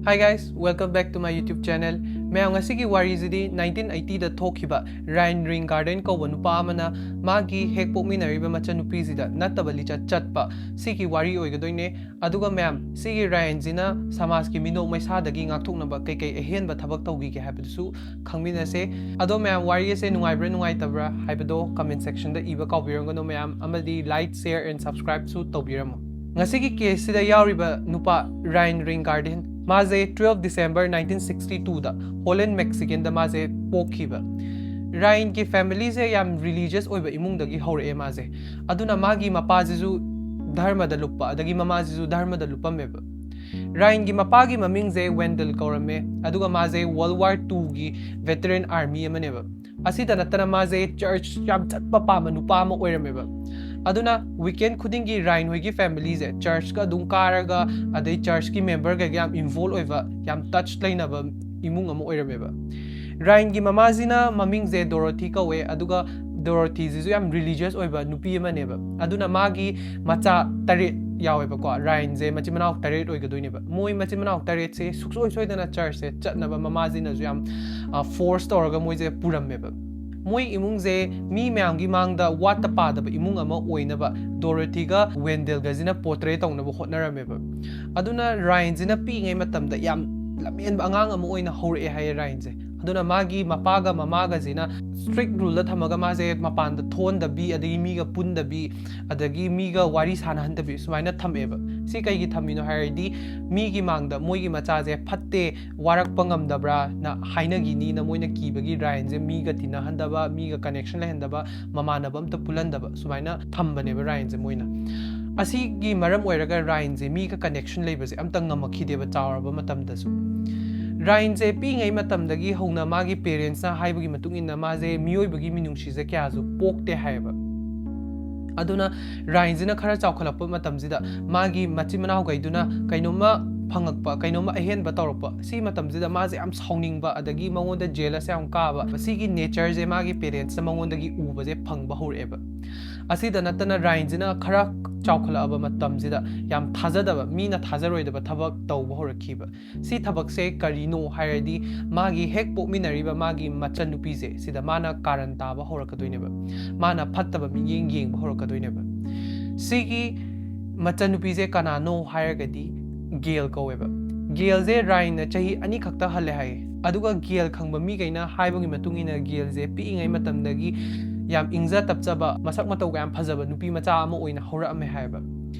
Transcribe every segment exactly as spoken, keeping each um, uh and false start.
Hi guys, welcome back to my YouTube channel. ꯃꯌꯥꯝ, ꯉꯁꯤꯒꯤ ꯋꯥꯔꯤꯁꯤꯗꯤ nineteen ꯑꯩꯠꯇꯤꯗ ꯊꯣꯛꯈꯤꯕ ꯔꯥꯏꯟ ꯔꯤꯡ ꯒꯥꯔꯗꯦꯟ ꯀꯧꯕ ꯅꯨꯄꯥ ꯑꯃꯅ ꯃꯥꯒꯤ ꯍꯦꯛ ꯄꯣꯛꯃꯤꯟꯅꯔꯤꯕ ꯃꯆꯟꯅꯨꯄꯤꯁꯤꯗ ꯅꯠꯇꯕ ꯂꯤꯆꯠ ꯆꯠꯄ, ꯁꯤꯒꯤ ꯋꯥꯔꯤ ꯑꯣꯏꯒꯗꯣꯏꯅꯦ꯫ ꯑꯗꯨꯒ ꯃꯌꯥꯝ, ꯁꯤꯒꯤ ꯔꯥꯏꯟꯁꯤꯅ ꯁꯃꯥꯖꯀꯤ ꯃꯤꯅꯣꯛ ꯃꯩꯁꯥꯗꯒꯤ ꯉꯥꯛꯊꯣꯛꯅꯕ ꯀꯩꯀꯩ ꯑꯍꯦꯟꯕ ꯊꯕꯛ ꯇꯧꯈꯤꯒꯦ ꯍꯥꯏꯕꯗꯨꯁꯨ ꯈꯪꯃꯤꯟꯅꯁꯦ꯫ ꯑꯗꯣ ꯃꯌꯥꯝ, ꯋꯥꯔꯤ ꯑꯁꯦ ꯅꯨꯡꯉꯥꯏꯕ꯭ꯔꯥ ꯅꯨꯡꯉꯥꯏꯇꯕ꯭ꯔꯥ ꯍꯥꯏꯕꯗꯣ comment sectionꯗ ꯏꯕ ꯀꯥꯎꯕꯤꯔꯝꯒꯅꯨ ꯃꯌꯥꯝ, ꯑꯃꯗꯤ like, share and subscribeꯁꯨ ꯇꯧꯕꯤꯔꯝꯃꯣ꯫ ꯉꯁꯤꯒꯤ caseꯁꯤꯗ ꯌꯥꯎꯔꯤꯕ ꯅꯨꯄꯥ ꯔꯥꯏꯟ ꯔꯤꯡ ꯒꯥꯔꯗꯦꯟ, ꯃꯥꯁꯦ twelve December nineteen sixty twoꯗ ꯍꯣꯂꯦꯟ, ꯃꯦꯛꯁꯤꯀꯟꯗ ꯃꯥꯁꯦ ꯄꯣꯛꯈꯤꯕ꯫ ꯔꯥꯏꯟꯒꯤ familyꯁꯦ ꯌꯥꯝ religious ꯑꯣꯏꯕ ꯏꯃꯨꯡꯗꯒꯤ ꯍꯧꯔꯛꯑꯦ ꯃꯥꯁꯦ꯫ ꯑꯗꯨꯅ ꯃꯥꯒꯤ ꯃꯄꯥꯁꯤꯁꯨ ꯙꯔꯃꯗ ꯂꯨꯞꯄ, ꯑꯗꯒꯤ ꯃꯃꯥꯁꯤꯁꯨ ꯙꯔꯃꯗ ꯂꯨꯞꯄꯝꯃꯦꯕ꯫ ꯔꯥꯏꯟꯒꯤ ꯃꯄꯥꯒꯤ ꯃꯃꯤꯡꯁꯦ ꯋꯦꯟꯗꯜ ꯀꯧꯔꯝꯃꯦ, ꯑꯗꯨꯒ ꯃꯥꯁꯦ World War twoꯒꯤ veteran army ꯑꯃꯅꯦꯕ꯫ ꯑꯁꯤꯇ ꯅꯠꯇꯅ ꯃꯥꯁꯦ church ꯌꯥꯝ ꯆꯠꯄ ꯄꯥꯝꯕ ꯅꯨꯄꯥ ꯑꯃ ꯑꯣꯏꯔꯝꯃꯦꯕ꯫ ꯑꯗꯨꯅ weekend ꯈꯨꯗꯤꯡꯒꯤ ꯔꯥꯏꯟ ꯍꯣꯏꯒꯤ familyꯁꯦ churchꯀ ꯑꯗꯨꯝ ꯀꯥꯔꯒ, ꯑꯗꯩ churchꯀꯤ memberꯒꯩꯒ ꯌꯥꯝ involve ꯑꯣꯏꯕ, ꯌꯥꯝ touch ꯂꯩꯅꯕ ꯏꯃꯨꯡ ꯑꯃ ꯑꯣꯏꯔꯝꯃꯦꯕ꯫ ꯔꯥꯏꯟꯒꯤ ꯃꯃꯥꯁꯤꯅ ꯃꯃꯤꯡꯁꯦ ꯗꯣꯔꯣꯊꯤ ꯀꯧꯋꯦ, ꯑꯗꯨꯒ ꯗꯣꯔꯣꯊꯤꯁꯤꯁꯨ ꯌꯥꯝ religious ꯑꯣꯏꯕ ꯅꯨꯄꯤ ꯑꯃꯅꯦꯕ꯫ ꯑꯗꯨꯅ ꯃꯥꯒꯤ ꯃꯆꯥ ꯇꯔꯦꯠ ꯌꯥꯎꯋꯦꯕꯀꯣ꯫ ꯔꯥꯏꯟꯁꯦ ꯃꯆꯤꯟ ꯃꯅꯥꯎ ꯇꯔꯦꯠ ꯑꯣꯏꯒꯗꯣꯏꯅꯦꯕ꯫ ꯃꯣꯏ ꯃꯆꯤꯟ ꯃꯅꯥꯎ ꯇꯔꯦꯠꯁꯦ ꯁꯨꯡꯁꯣꯏ ꯁꯣꯏꯗꯅ churchꯁꯦ ꯆꯠꯅꯕ ꯃꯃꯥꯁꯤꯅꯁꯨ ꯌꯥꯝ, ꯑ, force ꯇꯧꯔꯒ ꯃꯣꯏꯁꯦ ꯄꯨꯔꯝꯃꯦꯕ꯫ ꯃꯣꯏ ꯏꯃꯨꯡꯁꯦ ꯃꯤ ꯃꯌꯥꯝꯒꯤ ꯃꯥꯡꯗ ꯋꯥꯠꯇ ꯄꯥꯗꯕ ꯏꯃꯨꯡ ꯑꯃ ꯑꯣꯏꯅꯕ ꯗꯣꯔꯣꯊꯤꯒ ꯋꯦꯟꯗꯦꯜꯒꯁꯤꯅ portray ꯇꯧꯅꯕ ꯍꯣꯠꯅꯔꯝꯃꯦꯕ꯫ ꯑꯗꯨꯅ ꯔꯥꯏꯟꯁꯤꯅ ꯄꯤꯛꯏꯉꯩ ꯃꯇꯝꯗ ꯌꯥꯝ ꯂꯝꯍꯦꯟꯕ ꯑꯉꯥꯡ ꯑꯃ ꯑꯣꯏꯅ ꯍꯧꯔꯛꯑꯦ ꯍꯥꯏꯌꯦ ꯔꯥꯏꯟꯁꯦ꯫ ꯑꯗꯨꯅ ꯃꯥꯒꯤ ꯃꯄꯥꯒ ꯃꯃꯥꯒꯁꯤꯅ strict ruleꯗ ꯊꯝꯃꯒ ꯃꯥꯁꯦ ꯃꯄꯥꯟꯗ ꯊꯣꯛꯍꯟꯗꯕꯤ, ꯑꯗꯒꯤ ꯃꯤꯒ ꯄꯨꯟꯗꯕꯤ, ꯑꯗꯒꯤ ꯃꯤꯒ ꯋꯥꯔꯤ ꯁꯥꯟꯅꯍꯟꯗꯕꯤ ꯁꯨꯃꯥꯏꯅ ꯊꯝꯃꯦꯕ꯫ ꯁꯤ ꯀꯩꯒꯤ ꯊꯝꯃꯤꯅꯣ ꯍꯥꯏꯔꯗꯤ, ꯃꯤꯒꯤ ꯃꯥꯡꯗ ꯃꯣꯏꯒꯤ ꯃꯆꯥꯁꯦ ꯐꯠꯇꯦ, ꯋꯥꯔꯛꯄ ꯉꯝꯗꯕ꯭ꯔꯥꯅ ꯍꯥꯏꯅꯈꯤꯅꯤꯅ ꯃꯣꯏꯅ ꯀꯤꯕꯒꯤ ꯔꯥꯏꯟꯁꯦ ꯃꯤꯒ ꯇꯤꯟꯅꯍꯟꯗꯕ, ꯃꯤꯒ connection ꯂꯩꯍꯟꯗꯕ, ꯃꯃꯥꯟꯅꯕ ꯑꯝꯇ ꯄꯨꯜꯍꯟꯗꯕ ꯁꯨꯃꯥꯏꯅ ꯊꯝꯕꯅꯦꯕ ꯔꯥꯏꯟꯁꯦ ꯃꯣꯏꯅ꯫ ꯑꯁꯤꯒꯤ ꯃꯔꯝ ꯑꯣꯏꯔꯒ ꯔꯥꯏꯟꯁꯦ ꯃꯤꯒ connection ꯂꯩꯕꯁꯦ ꯑꯝꯇ ꯉꯝꯃꯛꯈꯤꯗꯦꯕ ꯆꯥꯎꯔꯕ ꯃꯇꯝꯗꯁꯨ꯫ ꯔꯥꯏꯟꯁꯦ ꯄꯤꯛꯏꯉꯩ ꯃꯇꯝꯗꯒꯤ ꯍꯧꯅ ꯃꯥꯒꯤ parentsꯅ ꯍꯥꯏꯕꯒꯤ ꯃꯇꯨꯡ ꯏꯟꯅ ꯃꯥꯁꯦ ꯃꯤꯑꯣꯏꯕꯒꯤ ꯃꯤꯅꯨꯡꯁꯤꯁꯦ ꯀꯌꯥꯁꯨ ꯄꯣꯛꯇꯦ ꯍꯥꯏꯌꯦꯕ꯫ ꯑꯗꯨꯅ ꯔꯥꯏꯟꯁꯤꯅ ꯈꯔ ꯆꯥꯎꯈꯠꯂꯛꯄ ꯃꯇꯝꯁꯤꯗ ꯃꯥꯒꯤ ꯃꯆꯤꯟ ꯃꯅꯥꯎꯈꯩꯗꯨꯅ ꯀꯩꯅꯣꯝꯃ ꯐꯪꯉꯛꯄ, ꯀꯩꯅꯣꯝꯃ ꯑꯍꯦꯟꯕ ꯇꯧꯔꯛꯄ, ꯁꯤ ꯃꯇꯝꯁꯤꯗ ꯃꯥꯁꯦ ꯌꯥꯝ ꯁꯥꯎꯅꯤꯡꯕ, ꯑꯗꯒꯤ ꯃꯉꯣꯟꯗ jealous ꯌꯥꯝ ꯀꯥꯕ, ꯃꯁꯤꯒꯤ natureꯁꯦ ꯃꯥꯒꯤ parentsꯅ ꯃꯉꯣꯟꯗꯒꯤ ꯎꯕꯁꯦ ꯐꯪꯕ ꯍꯧꯔꯛꯑꯦꯕ꯫ ꯑꯁꯤꯗ ꯅꯠꯇꯅ ꯔꯥꯏꯟꯁꯤꯅ ꯈꯔ ꯆꯥꯎꯈꯠꯂꯛꯑꯕ ꯃꯇꯝꯁꯤꯗ ꯌꯥꯝ ꯊꯥꯖꯗꯕ, ꯃꯤꯅ ꯊꯥꯖꯔꯣꯏꯗꯕ ꯊꯕꯛ ꯇꯧꯕ ꯍꯧꯔꯛꯈꯤꯕ꯫ ꯁꯤ ꯊꯕꯛꯁꯦ ꯀꯔꯤꯅꯣ ꯍꯥꯏꯔꯗꯤ, ꯃꯥꯒꯤ ꯍꯦꯛ ꯄꯣꯛꯃꯤꯟꯅꯔꯤꯕ ꯃꯥꯒꯤ ꯃꯆꯟꯅꯨꯄꯤꯁꯦ, ꯁꯤꯗ ꯃꯥꯅ ꯀꯥꯔꯟ ꯇꯥꯕ ꯍꯧꯔꯛꯀꯗꯣꯏꯅꯦꯕ, ꯃꯥꯅ ꯐꯠꯇꯕ ꯃꯤꯠꯌꯦꯡ ꯌꯦꯡꯕ ꯍꯧꯔꯛꯀꯗꯣꯏꯅꯦꯕ꯫ ꯁꯤꯒꯤ ꯃꯆꯟꯅꯨꯄꯤꯁꯦ ꯀꯅꯥꯅꯣ ꯍꯥꯏꯔꯒꯗꯤ, ꯒꯦꯜ ꯀꯧꯋꯦꯕ꯫ ꯒꯦꯜꯁꯦ ꯔꯥꯏꯟꯅ ꯆꯍꯤ ꯑꯅꯤ ꯈꯛꯇ ꯍꯜꯂꯦ ꯍꯥꯏꯌꯦ꯫ ꯑꯗꯨꯒ ꯒꯦꯜ ꯈꯪꯕ ꯃꯤꯈꯩꯅ ꯍꯥꯏꯕꯒꯤ ꯃꯇꯨꯡ ꯏꯟꯅ, ꯒꯦꯜꯁꯦ ꯄꯤꯛꯏꯉꯩ ꯃꯇꯝꯗꯒꯤ ꯌꯥꯝ ꯏꯪꯖ ꯇꯞꯆꯕ, ꯃꯁꯛ ꯃꯇꯧꯒ ꯌꯥꯝ ꯐꯖꯕ ꯅꯨꯄꯤ ꯃꯆꯥ ꯑꯃ ꯑꯣꯏꯅ ꯍꯧꯔꯛꯑꯝꯃꯦ ꯍꯥꯏꯌꯦꯕ꯫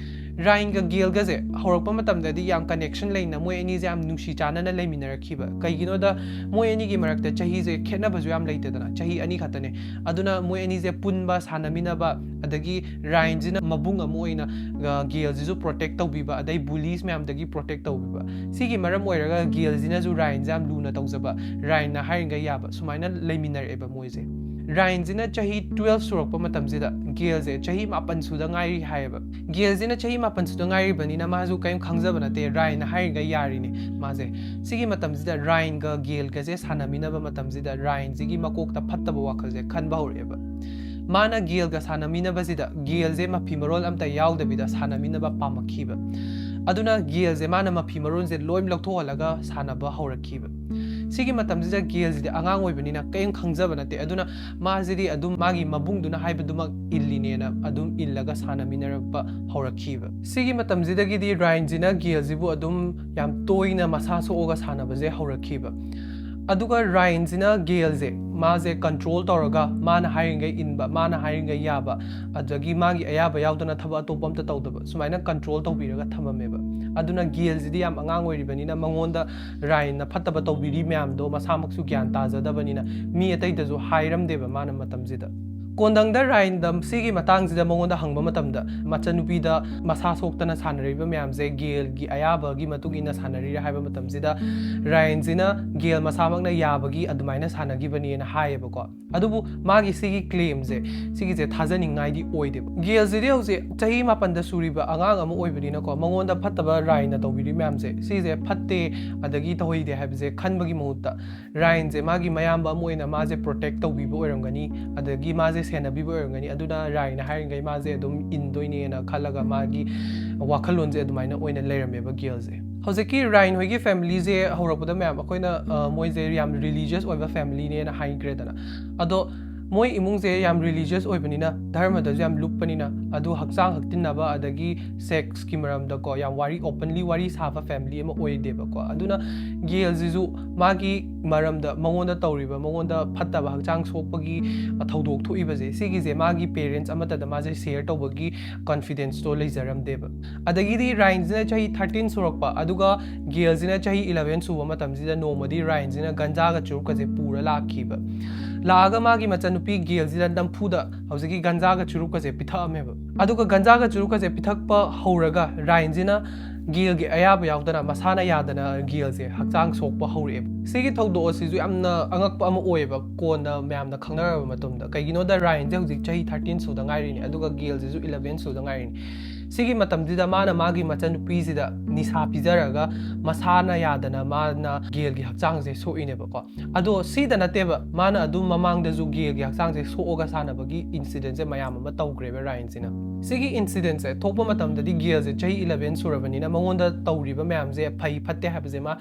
ꯔꯥꯏꯟꯒ ꯒꯦꯜꯒꯁꯦ ꯍꯧꯔꯛꯄ ꯃꯇꯝꯗꯗꯤ ꯌꯥꯝ connection ꯂꯩꯅ, ꯃꯣꯏ ꯑꯅꯤꯁꯦ ꯌꯥꯝ ꯅꯨꯡꯁꯤ ꯆꯥꯟꯅꯅ ꯂꯩꯃꯤꯟꯅꯔꯛꯈꯤꯕ꯫ ꯀꯩꯒꯤꯅꯣꯗ, ꯃꯣꯏ ꯑꯅꯤꯒꯤ ꯃꯔꯛꯇ ꯆꯍꯤꯁꯦ ꯈꯦꯠꯅꯕꯁꯨ ꯌꯥꯝ ꯂꯩꯇꯦꯗꯅ, ꯆꯍꯤ ꯑꯅꯤ ꯈꯛꯇꯅꯦ꯫ ꯑꯗꯨꯅ ꯃꯣꯏ ꯑꯅꯤꯁꯦ ꯄꯨꯟꯕ, ꯁꯥꯟꯅꯃꯤꯟꯅꯕ, ꯑꯗꯒꯤ ꯔꯥꯏꯟꯁꯤꯅ ꯃꯕꯨꯡ ꯑꯃ ꯑꯣꯏꯅ, ꯑ, ꯒꯦꯜꯁꯤꯁꯨ protect ꯇꯧꯕꯤꯕ, ꯑꯗꯩ bullies ꯃꯌꯥꯝꯗꯒꯤ protect ꯇꯧꯕꯤꯕ꯫ ꯁꯤꯒꯤ ꯃꯔꯝ ꯑꯣꯏꯔꯒ ꯒꯦꯜꯁꯤꯅꯁꯨ ꯔꯥꯏꯟꯁꯦ ꯌꯥꯝ ꯂꯨꯅ ꯇꯧꯖꯕ, ꯔꯥꯏꯟꯅ ꯍꯥꯏꯔꯤꯉꯩ ꯌꯥꯕ, ꯁꯨꯃꯥꯏꯅ ꯂꯩꯃꯤꯟꯅꯔꯛꯑꯦꯕ ꯃꯣꯏꯁꯦ꯫ ꯔꯥꯏꯟꯁꯤꯅ ꯆꯍꯤ twelve ꯁꯨꯔꯛꯄ ꯃꯇꯝꯁꯤꯗ, ꯒꯦꯜꯁꯦ ꯆꯍꯤ ꯃꯥꯄꯟ ꯁꯨꯗ ꯉꯥꯏꯔꯤ ꯍꯥꯏꯌꯦꯕ꯫ ꯒꯦꯜꯁꯤꯅ ꯆꯍꯤ ꯃꯥꯄꯟ ꯁꯨꯗ ꯉꯥꯏꯔꯤꯕꯅꯤꯅ ꯃꯥꯁꯨ ꯀꯔꯤꯝ ꯈꯪꯖꯕ ꯅꯠꯇꯦ, ꯔꯥꯏꯟꯅ ꯍꯥꯏꯔꯤꯉꯩ ꯌꯥꯔꯤꯅꯦ ꯃꯥꯁꯦ꯫ ꯁꯤꯒꯤ ꯃꯇꯝꯁꯤꯗ ꯔꯥꯏꯟꯒ ꯒꯦꯜꯒꯁꯦ ꯁꯥꯟꯅꯃꯤꯟꯅꯕ ꯃꯇꯝꯁꯤꯗ ꯔꯥꯏꯟꯁꯤꯒꯤ ꯃꯀꯣꯛꯇ ꯐꯠꯇꯕ ꯋꯥꯈꯜꯁꯦ ꯈꯟꯕ ꯍꯧꯔꯛꯑꯦꯕ꯫ ꯃꯥꯅ ꯒꯦꯜꯒ ꯁꯥꯟꯅꯃꯤꯟꯅꯕꯁꯤꯗ ꯒꯦꯜꯁꯦ ꯃꯐꯤ ꯃꯔꯣꯜ ꯑꯝꯇ ꯌꯥꯎꯗꯕꯤꯗ ꯁꯥꯟꯅꯃꯤꯟꯅꯕ ꯄꯥꯝꯃꯛꯈꯤꯕ꯫ ꯑꯗꯨꯅ ꯒꯦꯜꯁꯦ ꯃꯥꯅ ꯃꯐꯤ ꯃꯔꯣꯜꯁꯦ ꯂꯣꯏ ꯂꯧꯊꯣꯛꯍꯜꯂꯒ ꯁꯥꯟꯅꯕ ꯍꯧꯔꯛꯈꯤꯕ꯫ ꯁꯤꯒꯤ ꯃꯇꯝꯁꯤꯗ ꯒꯦꯜꯁꯤꯗꯤ ꯑꯉꯥꯡ ꯑꯣꯏꯕꯅꯤꯅ ꯀꯔꯤꯝ ꯈꯪꯖꯕ ꯅꯠꯇꯦ꯫ ꯑꯗꯨꯅ ꯃꯥꯁꯤꯗꯤ ꯑꯗꯨꯝ ꯃꯥꯒꯤ ꯃꯕꯨꯡꯗꯨꯅ ꯍꯥꯏꯕꯗꯨꯃꯛ ꯏꯜꯂꯤꯅꯦꯅ ꯑꯗꯨꯝ ꯏꯜꯂꯒ ꯁꯥꯟꯅꯃꯤꯟꯅꯔꯛꯄ ꯍꯧꯔꯛꯈꯤꯕ꯫ ꯁꯤꯒꯤ ꯃꯇꯝꯁꯤꯗꯒꯤꯗꯤ ꯔꯥꯏꯟꯁꯤꯅ ꯒꯦꯜꯁꯤꯕꯨ ꯑꯗꯨꯝ ꯌꯥꯝ ꯇꯣꯏꯅ ꯃꯁꯥ ꯁꯣꯛꯑꯒ ꯁꯥꯟꯅꯕꯁꯦ ꯍꯧꯔꯛꯈꯤꯕ꯫ ꯑꯗꯨꯒ ꯔꯥꯏꯟꯁꯤꯅ ꯒꯦꯜꯁꯦ ꯃꯥꯁꯦ control ꯇꯧꯔꯒ, ꯃꯥꯅ ꯍꯥꯏꯔꯤꯉꯩ ꯏꯟꯕ, ꯃꯥꯅ ꯍꯥꯏꯔꯤꯉꯩ ꯌꯥꯕ, ꯑꯗꯒꯤ ꯃꯥꯒꯤ ꯑꯌꯥꯕ ꯌꯥꯎꯗꯅ ꯊꯕꯛ ꯑꯇꯣꯞꯄ ꯑꯝꯇ ꯇꯧꯗꯕ, ꯁꯨꯃꯥꯏꯅ control ꯇꯧꯕꯤꯔꯒ ꯊꯝꯃꯝꯃꯦꯕ꯫ ꯑꯗꯨꯅ ꯒꯦꯜꯁꯤꯗꯤ ꯌꯥꯝ ꯑꯉꯥꯡ ꯑꯣꯏꯔꯤꯕꯅꯤꯅ ꯃꯉꯣꯟꯗ ꯔꯥꯏꯟꯅ ꯐꯠꯇꯕ ꯇꯧꯕꯤꯔꯤ ꯃꯌꯥꯝꯗꯣ ꯃꯁꯥꯃꯛꯁꯨ ꯒ꯭ꯌꯥꯟ ꯇꯥꯖꯗꯕꯅꯤꯅ ꯃꯤ ꯑꯇꯩꯗꯁꯨ ꯍꯥꯏꯔꯝꯗꯦꯕ ꯃꯥꯅ ꯃꯇꯝꯁꯤꯗ꯫ ꯀꯣꯟꯗꯪꯗ ꯔꯥꯏꯟꯗ ꯁꯤꯒꯤ ꯃꯇꯥꯡꯁꯤꯗ ꯃꯉꯣꯟꯗ ꯍꯪꯕ ꯃꯇꯝꯗ, ꯃꯆꯟꯅꯨꯄꯤꯗ ꯃꯁꯥ ꯁꯣꯛꯇꯅ ꯁꯥꯟꯅꯔꯤꯕ ꯃꯌꯥꯝꯁꯦ ꯒꯦꯜꯒꯤ ꯑꯌꯥꯕꯒꯤ ꯃꯇꯨꯡ ꯏꯟꯅ ꯁꯥꯟꯅꯔꯤꯔꯥ ꯍꯥꯏꯕ ꯃꯇꯝꯁꯤꯗ, ꯔꯥꯏꯟꯁꯤꯅ ꯒꯦꯜ ꯃꯁꯥꯃꯛꯅ ꯌꯥꯕꯒꯤ ꯑꯗꯨꯃꯥꯏꯅ ꯁꯥꯟꯅꯈꯤꯕꯅꯦꯅ ꯍꯥꯏꯌꯦꯕꯀꯣ꯫ ꯑꯗꯨꯕꯨ ꯃꯥꯒꯤ ꯁꯤꯒꯤ ꯀ꯭ꯂꯦꯝꯁꯦ, ꯁꯤꯒꯤꯁꯦ ꯊꯥꯖꯅꯤꯡꯉꯥꯏꯗꯤ ꯑꯣꯏꯗꯦꯕ꯫ ꯒꯦꯜꯁꯤꯗꯤ ꯍꯧꯖꯤꯛ ꯆꯍꯤ ꯃꯥꯄꯟꯗ ꯁꯨꯔꯤꯕ ꯑꯉꯥꯡ ꯑꯃ ꯑꯣꯏꯕꯅꯤꯅꯀꯣ, ꯃꯉꯣꯟꯗ ꯐꯠꯇꯕ ꯔꯥꯏꯟꯅ ꯇꯧꯕꯤꯔꯤ ꯃꯌꯥꯝꯁꯦ, ꯁꯤꯁꯦ ꯐꯠꯇꯦ ꯑꯗꯒꯤ ꯇꯧꯍꯩꯗꯦ ꯍꯥꯏꯕꯁꯦ ꯈꯟꯕꯒꯤ ꯃꯍꯨꯠꯇ, ꯔꯥꯏꯟꯁꯦ ꯃꯥꯒꯤ ꯃꯌꯥꯝꯕ ꯑꯃ ꯑꯣꯏꯅ ꯃꯥꯁꯦ ꯄ꯭ꯔꯣꯇꯦꯛ ꯇꯧꯕꯤꯕ ꯑꯣꯏꯔꯝꯒꯅꯤ, ꯑꯗꯒꯤ ꯃꯥꯁꯦ ꯁꯦꯟꯅꯕꯤꯕ ꯑꯣꯏꯔꯝꯒꯅꯤ, ꯑꯗꯨꯅ ꯔꯥꯏꯟꯅ ꯍꯥꯏꯔꯤꯉꯩ ꯃꯥꯁꯦ ꯑꯗꯨꯝ ꯏꯟꯗꯣꯏꯅꯦꯅ ꯈꯜꯂꯒ ꯃꯥꯒꯤ ꯋꯥꯈꯜꯂꯣꯟꯁꯦ ꯑꯗꯨꯃꯥꯏꯅ ꯑꯣꯏꯅ ꯂꯩꯔꯝꯃꯦꯕ ꯒꯦꯜꯁꯦ꯫ ꯍꯧꯖꯤꯛꯀꯤ ꯔꯥꯏꯟ ꯍꯣꯏꯒꯤ ꯐꯦꯃꯤꯂꯤꯁꯦ ꯍꯧꯔꯛꯄꯗ ꯃꯌꯥꯝ ꯑꯩꯈꯣꯏꯅ, ꯑ, ꯃꯣꯏꯁꯦ ꯌꯥꯝ ꯔꯤꯂꯤꯖꯤꯌꯁ ꯑꯣꯏꯕ ꯐꯦꯃꯤꯂꯤꯅꯦꯅ ꯍꯥꯏꯈ꯭ꯔꯦꯗꯅ꯫ ꯑꯗꯣ ꯃꯣꯏ ꯏꯃꯨꯡꯁꯦ ꯌꯥꯝ ꯔꯤꯂꯤꯖꯤꯌꯁ ꯑꯣꯏꯕꯅꯤꯅ, ꯙꯔꯃꯗꯁꯨ ꯌꯥꯝ ꯂꯨꯞꯄꯅꯤꯅ, ꯑꯗꯨ ꯍꯛꯆꯥꯡ ꯍꯛꯇꯤꯟꯅꯕ ꯑꯗꯒꯤ ꯁꯦꯛꯁꯀꯤ ꯃꯔꯝꯗꯀꯣ ꯌꯥꯝ ꯋꯥꯔꯤ, ꯑꯣꯄꯟꯂꯤ ꯋꯥꯔꯤ ꯁꯥꯕ ꯐꯦꯃꯤꯂꯤ ꯑꯃ ꯑꯣꯏꯗꯦꯕꯀꯣ꯫ ꯑꯗꯨꯅ ꯒꯦꯜꯁꯤꯁꯨ ꯃꯥꯒꯤ ꯃꯔꯝꯗ, ꯃꯉꯣꯟꯗ ꯇꯧꯔꯤꯕ, ꯃꯉꯣꯟꯗ ꯐꯠꯇꯕ ꯍꯛꯆꯥꯡ ꯁꯣꯛꯄꯒꯤ ꯊꯧꯗꯣꯛ ꯊꯣꯛꯏꯕꯁꯦ, ꯁꯤꯒꯤꯁꯦ ꯃꯥꯒꯤ ꯄꯦꯔꯦꯟꯁ ꯑꯃꯠꯇꯗ ꯃꯥꯁꯦ ꯁꯦꯌꯔ ꯇꯧꯕꯒꯤ ꯀꯟꯐꯤꯗꯦꯟꯁꯇꯣ ꯂꯩꯖꯔꯝꯗꯦꯕ꯫ ꯑꯗꯒꯤꯗꯤ ꯔꯥꯏꯟꯁꯤꯅ ꯆꯍꯤ ꯊꯥꯔꯇꯤꯟ ꯁꯨꯔꯛꯄ, ꯑꯗꯨꯒ ꯒꯦꯜꯁꯤꯅ ꯆꯍꯤ ꯏꯂꯚꯦꯟ ꯁꯨꯕ ꯃꯇꯝꯁꯤꯗ ꯅꯣꯡꯃꯗꯤ ꯔꯥꯏꯟꯁꯤꯅ ꯒꯟꯖꯥꯒ ꯆꯨꯔꯨꯞꯀꯁꯦ ꯄꯨꯔ ꯂꯥꯛꯈꯤꯕ꯫ ꯂꯥꯛꯑꯒ ꯃꯥꯒꯤ ꯃꯆꯟꯅꯨꯄꯤ ꯒꯦꯜꯁꯤꯗ ꯅꯝꯐꯨꯗ ꯍꯧꯖꯤꯛꯀꯤ ꯒꯟꯖꯥꯒ ꯆꯨꯔꯨꯞꯀꯁꯦ ꯄꯤꯊꯛꯑꯝꯃꯦꯕ꯫ ꯑꯗꯨꯒ ꯒꯟꯖꯥꯒ ꯆꯨꯔꯨꯞꯀꯁꯦ ꯄꯤꯊꯛꯄ ꯍꯧꯔꯒ ꯔꯥꯏꯟꯁꯤꯅ ꯒꯦꯜꯒꯤ ꯑꯌꯥꯕ ꯌꯥꯎꯗꯅ, ꯃꯁꯥꯅ ꯌꯥꯗꯅ ꯒꯦꯜꯁꯦ ꯍꯛꯆꯥꯡ ꯁꯣꯛꯄ ꯍꯧꯔꯛꯑꯦꯕ꯫ ꯁꯤꯒꯤ ꯊꯧꯗꯣꯛ ꯑꯁꯤꯁꯨ ꯌꯥꯝꯅ ꯑꯉꯛꯄ ꯑꯃ ꯑꯣꯏꯌꯦꯕ, ꯀꯣꯟꯅ ꯃꯌꯥꯝꯅ ꯈꯪꯅꯔꯕ ꯃꯇꯨꯡꯗ꯫ ꯀꯩꯒꯤꯅꯣꯗ ꯔꯥꯏꯟꯁꯦ ꯍꯧꯖꯤꯛ ꯆꯍꯤ ꯊꯥꯔꯇꯤꯟ ꯁꯨꯗ ꯉꯥꯏꯔꯤꯅꯤ, ꯑꯗꯨꯒ ꯒꯦꯜꯁꯤꯁꯨ ꯏꯂꯚꯦꯟ ꯁꯨꯗ ꯉꯥꯏꯔꯤꯅꯤ꯫ ꯁꯤꯒꯤ ꯃꯇꯝꯁꯤꯗ ꯃꯥꯅ ꯃꯥꯒꯤ ꯃꯆꯟꯅꯨꯄꯤꯁꯤꯗ ꯅꯤꯁꯥ ꯄꯤꯖꯔꯒ ꯃꯁꯥꯅ ꯌꯥꯗꯅ ꯃꯥꯅ ꯒꯦꯜꯒꯤ ꯍꯛꯆꯥꯡꯁꯦ ꯁꯣꯛꯏꯅꯦꯕꯀꯣ꯫ ꯑꯗꯣ ꯁꯤꯗ ꯅꯠꯇꯦꯕ, ꯃꯥꯅ ꯑꯗꯨꯝ ꯃꯃꯥꯡꯗꯁꯨ ꯒꯦꯜꯒꯤ ꯍꯛꯆꯥꯡꯁꯦ ꯁꯣꯛꯑꯒ ꯁꯥꯟꯅꯕꯒꯤ ꯏꯟꯁꯤꯗꯦꯟꯁꯦ ꯃꯌꯥꯝ ꯑꯃ ꯇꯧꯈ꯭ꯔꯦꯕ ꯔꯥꯏꯟꯁꯤꯅ꯫ ꯁꯤꯒꯤ ꯏꯟꯁꯤꯗꯦꯟꯁꯦ ꯊꯣꯛꯄ ꯃꯇꯝꯗꯗꯤ ꯒꯦꯜꯁꯦ ꯆꯍꯤ ꯏꯂꯚꯦꯟ ꯁꯨꯔꯕꯅꯤꯅ ꯃꯉꯣꯟꯗ ꯇꯧꯔꯤꯕ ꯃꯌꯥꯝꯁꯦ ꯐꯩ ꯐꯠꯇꯦ ꯍꯥꯏꯕꯁꯦ ꯃꯥ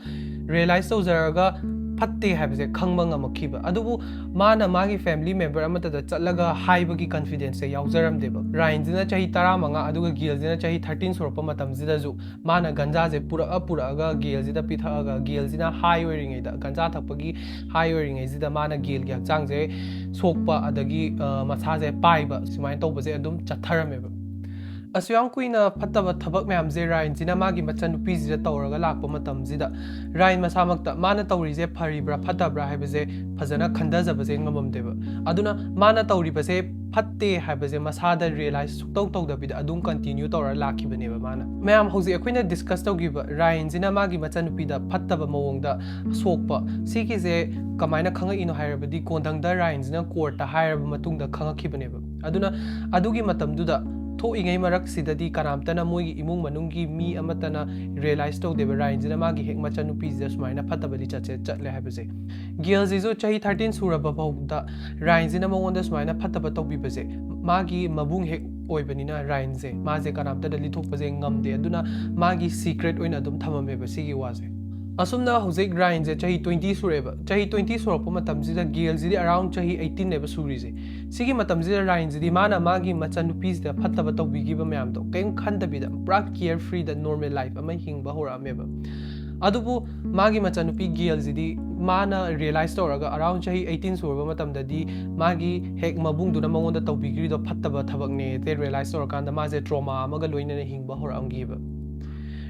ꯔꯤꯌꯦꯂꯥꯏꯁ ꯇꯧꯖꯔꯒ ꯐꯠꯇꯦ ꯍꯥꯏꯕꯁꯦ ꯈꯪꯕ ꯉꯝꯃꯛꯈꯤꯕ꯫ ꯑꯗꯨꯕꯨ ꯃꯥꯅ ꯃꯥꯒꯤ ꯐꯦꯃꯤꯂꯤ ꯃꯦꯝꯕꯔ ꯑꯃꯠꯇꯗ ꯆꯠꯂꯒ ꯍꯥꯏꯕꯒꯤ ꯀꯟꯐꯤꯗꯦꯟꯁꯁꯦ ꯌꯥꯎꯖꯔꯝꯗꯦꯕ꯫ ꯔꯥꯏꯟꯁꯤꯅ ꯆꯍꯤ ꯇꯔꯥꯃꯉꯥ ꯑꯗꯨꯒ ꯒꯦꯜꯁꯤꯅ ꯆꯍꯤ ꯊꯥꯔꯇꯤꯟ ꯁꯨꯔꯛꯄ ꯃꯇꯝꯁꯤꯗꯁꯨ ꯃꯥꯅ ꯒꯟꯖꯥꯁꯦ ꯄꯨꯔꯛꯑ ꯄꯨꯔꯛꯑꯒ ꯒꯦꯜꯁꯤꯗ ꯄꯤꯊꯛꯑꯒ, ꯒꯦꯜꯁꯤꯅ ꯍꯥꯏ ꯑꯣꯏꯔꯤꯉꯩꯗ, ꯒꯟꯖꯥ ꯊꯛꯄꯒꯤ ꯍꯥꯏ ꯑꯣꯏꯔꯤꯉꯩꯁꯤꯗ ꯃꯥꯅ ꯒꯦꯜꯒꯤ ꯍꯛꯆꯥꯡꯁꯦ ꯁꯣꯛꯄ ꯑꯗꯒꯤ, ꯑ, ꯃꯁꯥꯁꯦ ꯄꯥꯏꯕ, ꯁꯨꯃꯥꯏꯅ ꯇꯧꯕꯁꯦ ꯑꯗꯨꯝ ꯆꯠꯊꯔꯝꯃꯦꯕ꯫ ꯑꯁꯨꯛ ꯌꯥꯝ ꯀꯨꯏꯅ ꯐꯠꯇꯕ ꯊꯕꯛ ꯃꯌꯥꯝꯁꯦ ꯔꯥꯏꯟꯁꯤꯅ ꯃꯥꯒꯤ ꯃꯆꯟꯅꯨꯄꯤꯁꯤꯗ ꯇꯧꯔꯒ ꯂꯥꯛꯄ ꯃꯇꯝꯁꯤꯗ, ꯔꯥꯏꯟ ꯃꯁꯥꯃꯛꯇ ꯃꯥꯅ ꯇꯧꯔꯤꯁꯦ ꯐꯔꯤꯕ꯭ꯔꯥ ꯐꯠꯇꯕ꯭ꯔꯥ ꯍꯥꯏꯕꯁꯦ ꯐꯖꯅ ꯈꯟꯊꯖꯕꯁꯦ ꯉꯝꯃꯝꯗꯦꯕ꯫ ꯑꯗꯨꯅ ꯃꯥꯅ ꯇꯧꯔꯤꯕꯁꯦ ꯐꯠꯇꯦ ꯍꯥꯏꯕꯁꯦ ꯃꯁꯥꯗ ꯔꯤꯌꯦꯂꯥꯏꯁ ꯁꯨꯛꯇꯧ ꯇꯧꯗꯕꯤꯗ ꯑꯗꯨꯝ ꯀꯟꯇꯤꯅ꯭ꯌꯨ ꯇꯧꯔ ꯂꯥꯛꯈꯤꯕꯅꯦꯕ ꯃꯥꯅ꯫ ꯃꯌꯥꯝ, ꯍꯧꯖꯤꯛ ꯑꯩꯈꯣꯏꯅ ꯗꯤꯁꯀꯁ ꯇꯧꯈꯤꯕ ꯔꯥꯏꯟꯁꯤꯅ ꯃꯥꯒꯤ ꯃꯆꯟꯅꯨꯄꯤꯗ ꯐꯠꯇꯕ ꯃꯑꯣꯡꯗ ꯁꯣꯛꯄ, ꯁꯤꯒꯤꯁꯦ ꯀꯃꯥꯏꯅ ꯈꯪꯉꯛꯏꯅꯣ ꯍꯥꯏꯔꯕꯗꯤ, ꯀꯣꯟꯊꯪꯗ ꯔꯥꯏꯟꯁꯤꯅ ꯀꯣꯔꯠꯇ ꯍꯥꯏꯔꯕ ꯃꯇꯨꯡꯗ ꯈꯪꯉꯛꯈꯤꯕꯅꯦꯕ꯫ ꯑꯗꯨꯅ ꯑꯗꯨꯒꯤ ꯃꯇꯝꯗꯨꯗ ꯊꯣꯛꯏꯉꯩ ꯃꯔꯛꯁꯤꯗꯗꯤ ꯀꯅꯥꯝꯇꯅ, ꯃꯣꯏꯒꯤ ꯏꯃꯨꯡ ꯃꯅꯨꯡꯒꯤ ꯃꯤ ꯑꯃꯠꯇꯅ ꯔꯤꯌꯦꯂꯥꯏꯁ ꯇꯧꯗꯦꯕ ꯔꯥꯏꯟꯁꯤꯅ ꯃꯥꯒꯤ ꯍꯦꯛ ꯃꯆꯟꯅꯨꯄꯤꯁꯤꯗ ꯁꯨꯃꯥꯏꯅ ꯐꯠꯇꯕ ꯂꯤꯆꯠꯁꯦ ꯆꯠꯂꯦ ꯍꯥꯏꯕꯁꯦ꯫ ꯒꯦꯜꯁꯤꯁꯨ ꯆꯍꯤ ꯊꯥꯔꯇꯤꯟ ꯁꯨꯔꯕ ꯐꯥꯎꯗ ꯔꯥꯏꯟꯁꯤꯅ ꯃꯉꯣꯟꯗ ꯁꯨꯃꯥꯏꯅ ꯐꯠꯇꯕ ꯇꯧꯕꯤꯕꯁꯦ, ꯃꯥꯒꯤ ꯃꯕꯨꯡ ꯍꯦꯛ ꯑꯣꯏꯕꯅꯤꯅ ꯔꯥꯏꯟꯁꯦ, ꯃꯥꯁꯦ ꯀꯅꯥꯝꯇꯗ ꯂꯤꯊꯣꯛꯄꯁꯦ ꯉꯝꯗꯦ꯫ ꯑꯗꯨꯅ ꯃꯥꯒꯤ ꯁꯤꯀ꯭ꯔꯦꯠ ꯑꯣꯏꯅ ꯑꯗꯨꯝ ꯊꯝꯃꯝꯃꯦꯕ ꯁꯤꯒꯤ ꯋꯥꯁꯦ꯫ ꯑꯁꯨꯝꯅ ꯍꯧꯖꯤꯛ ꯔꯥꯏꯟꯁꯦ ꯆꯍꯤ ꯇ꯭ꯋꯦꯟꯇꯤ ꯁꯨꯔꯦꯕ꯫ ꯆꯍꯤ ꯇ꯭ꯋꯦꯟꯇꯤ ꯁꯨꯔꯛꯄ ꯃꯇꯝꯁꯤꯗ ꯒꯦꯜꯁꯤꯗꯤ ꯑꯔꯥꯎꯟ ꯆꯍꯤ ꯑꯩꯠꯇꯤꯟꯅꯦꯕ ꯁꯨꯔꯤꯁꯦ꯫ ꯁꯤꯒꯤ ꯃꯇꯝꯁꯤꯗ ꯔꯥꯏꯟꯁꯤꯗꯤ ꯃꯥꯅ ꯃꯥꯒꯤ ꯃꯆꯟꯅꯨꯄꯤꯁꯤꯗ ꯐꯠꯇꯕ ꯇꯧꯕꯤꯈꯤꯕ ꯃꯌꯥꯝꯗꯣ ꯀꯔꯤꯝ ꯈꯟꯗꯕꯤꯗ ꯄꯨꯔꯥ ꯀꯤꯌꯔ ꯐ꯭ꯔꯤꯗ ꯅꯣꯔꯃꯦꯜ ꯂꯥꯏꯐ ꯑꯃ ꯍꯤꯡꯕ ꯍꯧꯔꯛꯑꯝꯃꯦꯕ꯫ ꯑꯗꯨꯕꯨ ꯃꯥꯒꯤ ꯃꯆꯟꯅꯨꯄꯤ ꯒꯦꯜꯁꯤꯗꯤ ꯃꯥꯅ ꯔꯤꯌꯦꯂꯥꯏꯁ ꯇꯧꯔꯒ ꯑꯔꯥꯎꯟ ꯆꯍꯤ ꯑꯩꯠꯇꯤꯟ ꯁꯨꯔꯕ ꯃꯇꯝꯗꯗꯤ ꯃꯥꯒꯤ ꯍꯦꯛ ꯃꯕꯨꯡꯗꯨꯅ ꯃꯉꯣꯟꯗ ꯇꯧꯕꯤꯈ꯭ꯔꯤꯗꯣ ꯐꯠꯇꯕ ꯊꯕꯛꯅꯦ ꯔꯤꯌꯦꯂꯥꯏꯁ ꯇꯧꯔꯀꯥꯟꯗ ꯃꯥꯁꯦ ꯇ꯭ꯔꯣꯃꯥ ꯑꯃꯒ ꯂꯣꯏꯅꯅ ꯍꯤꯡꯕ ꯍꯧꯔꯛꯑꯝꯈꯤꯕ꯫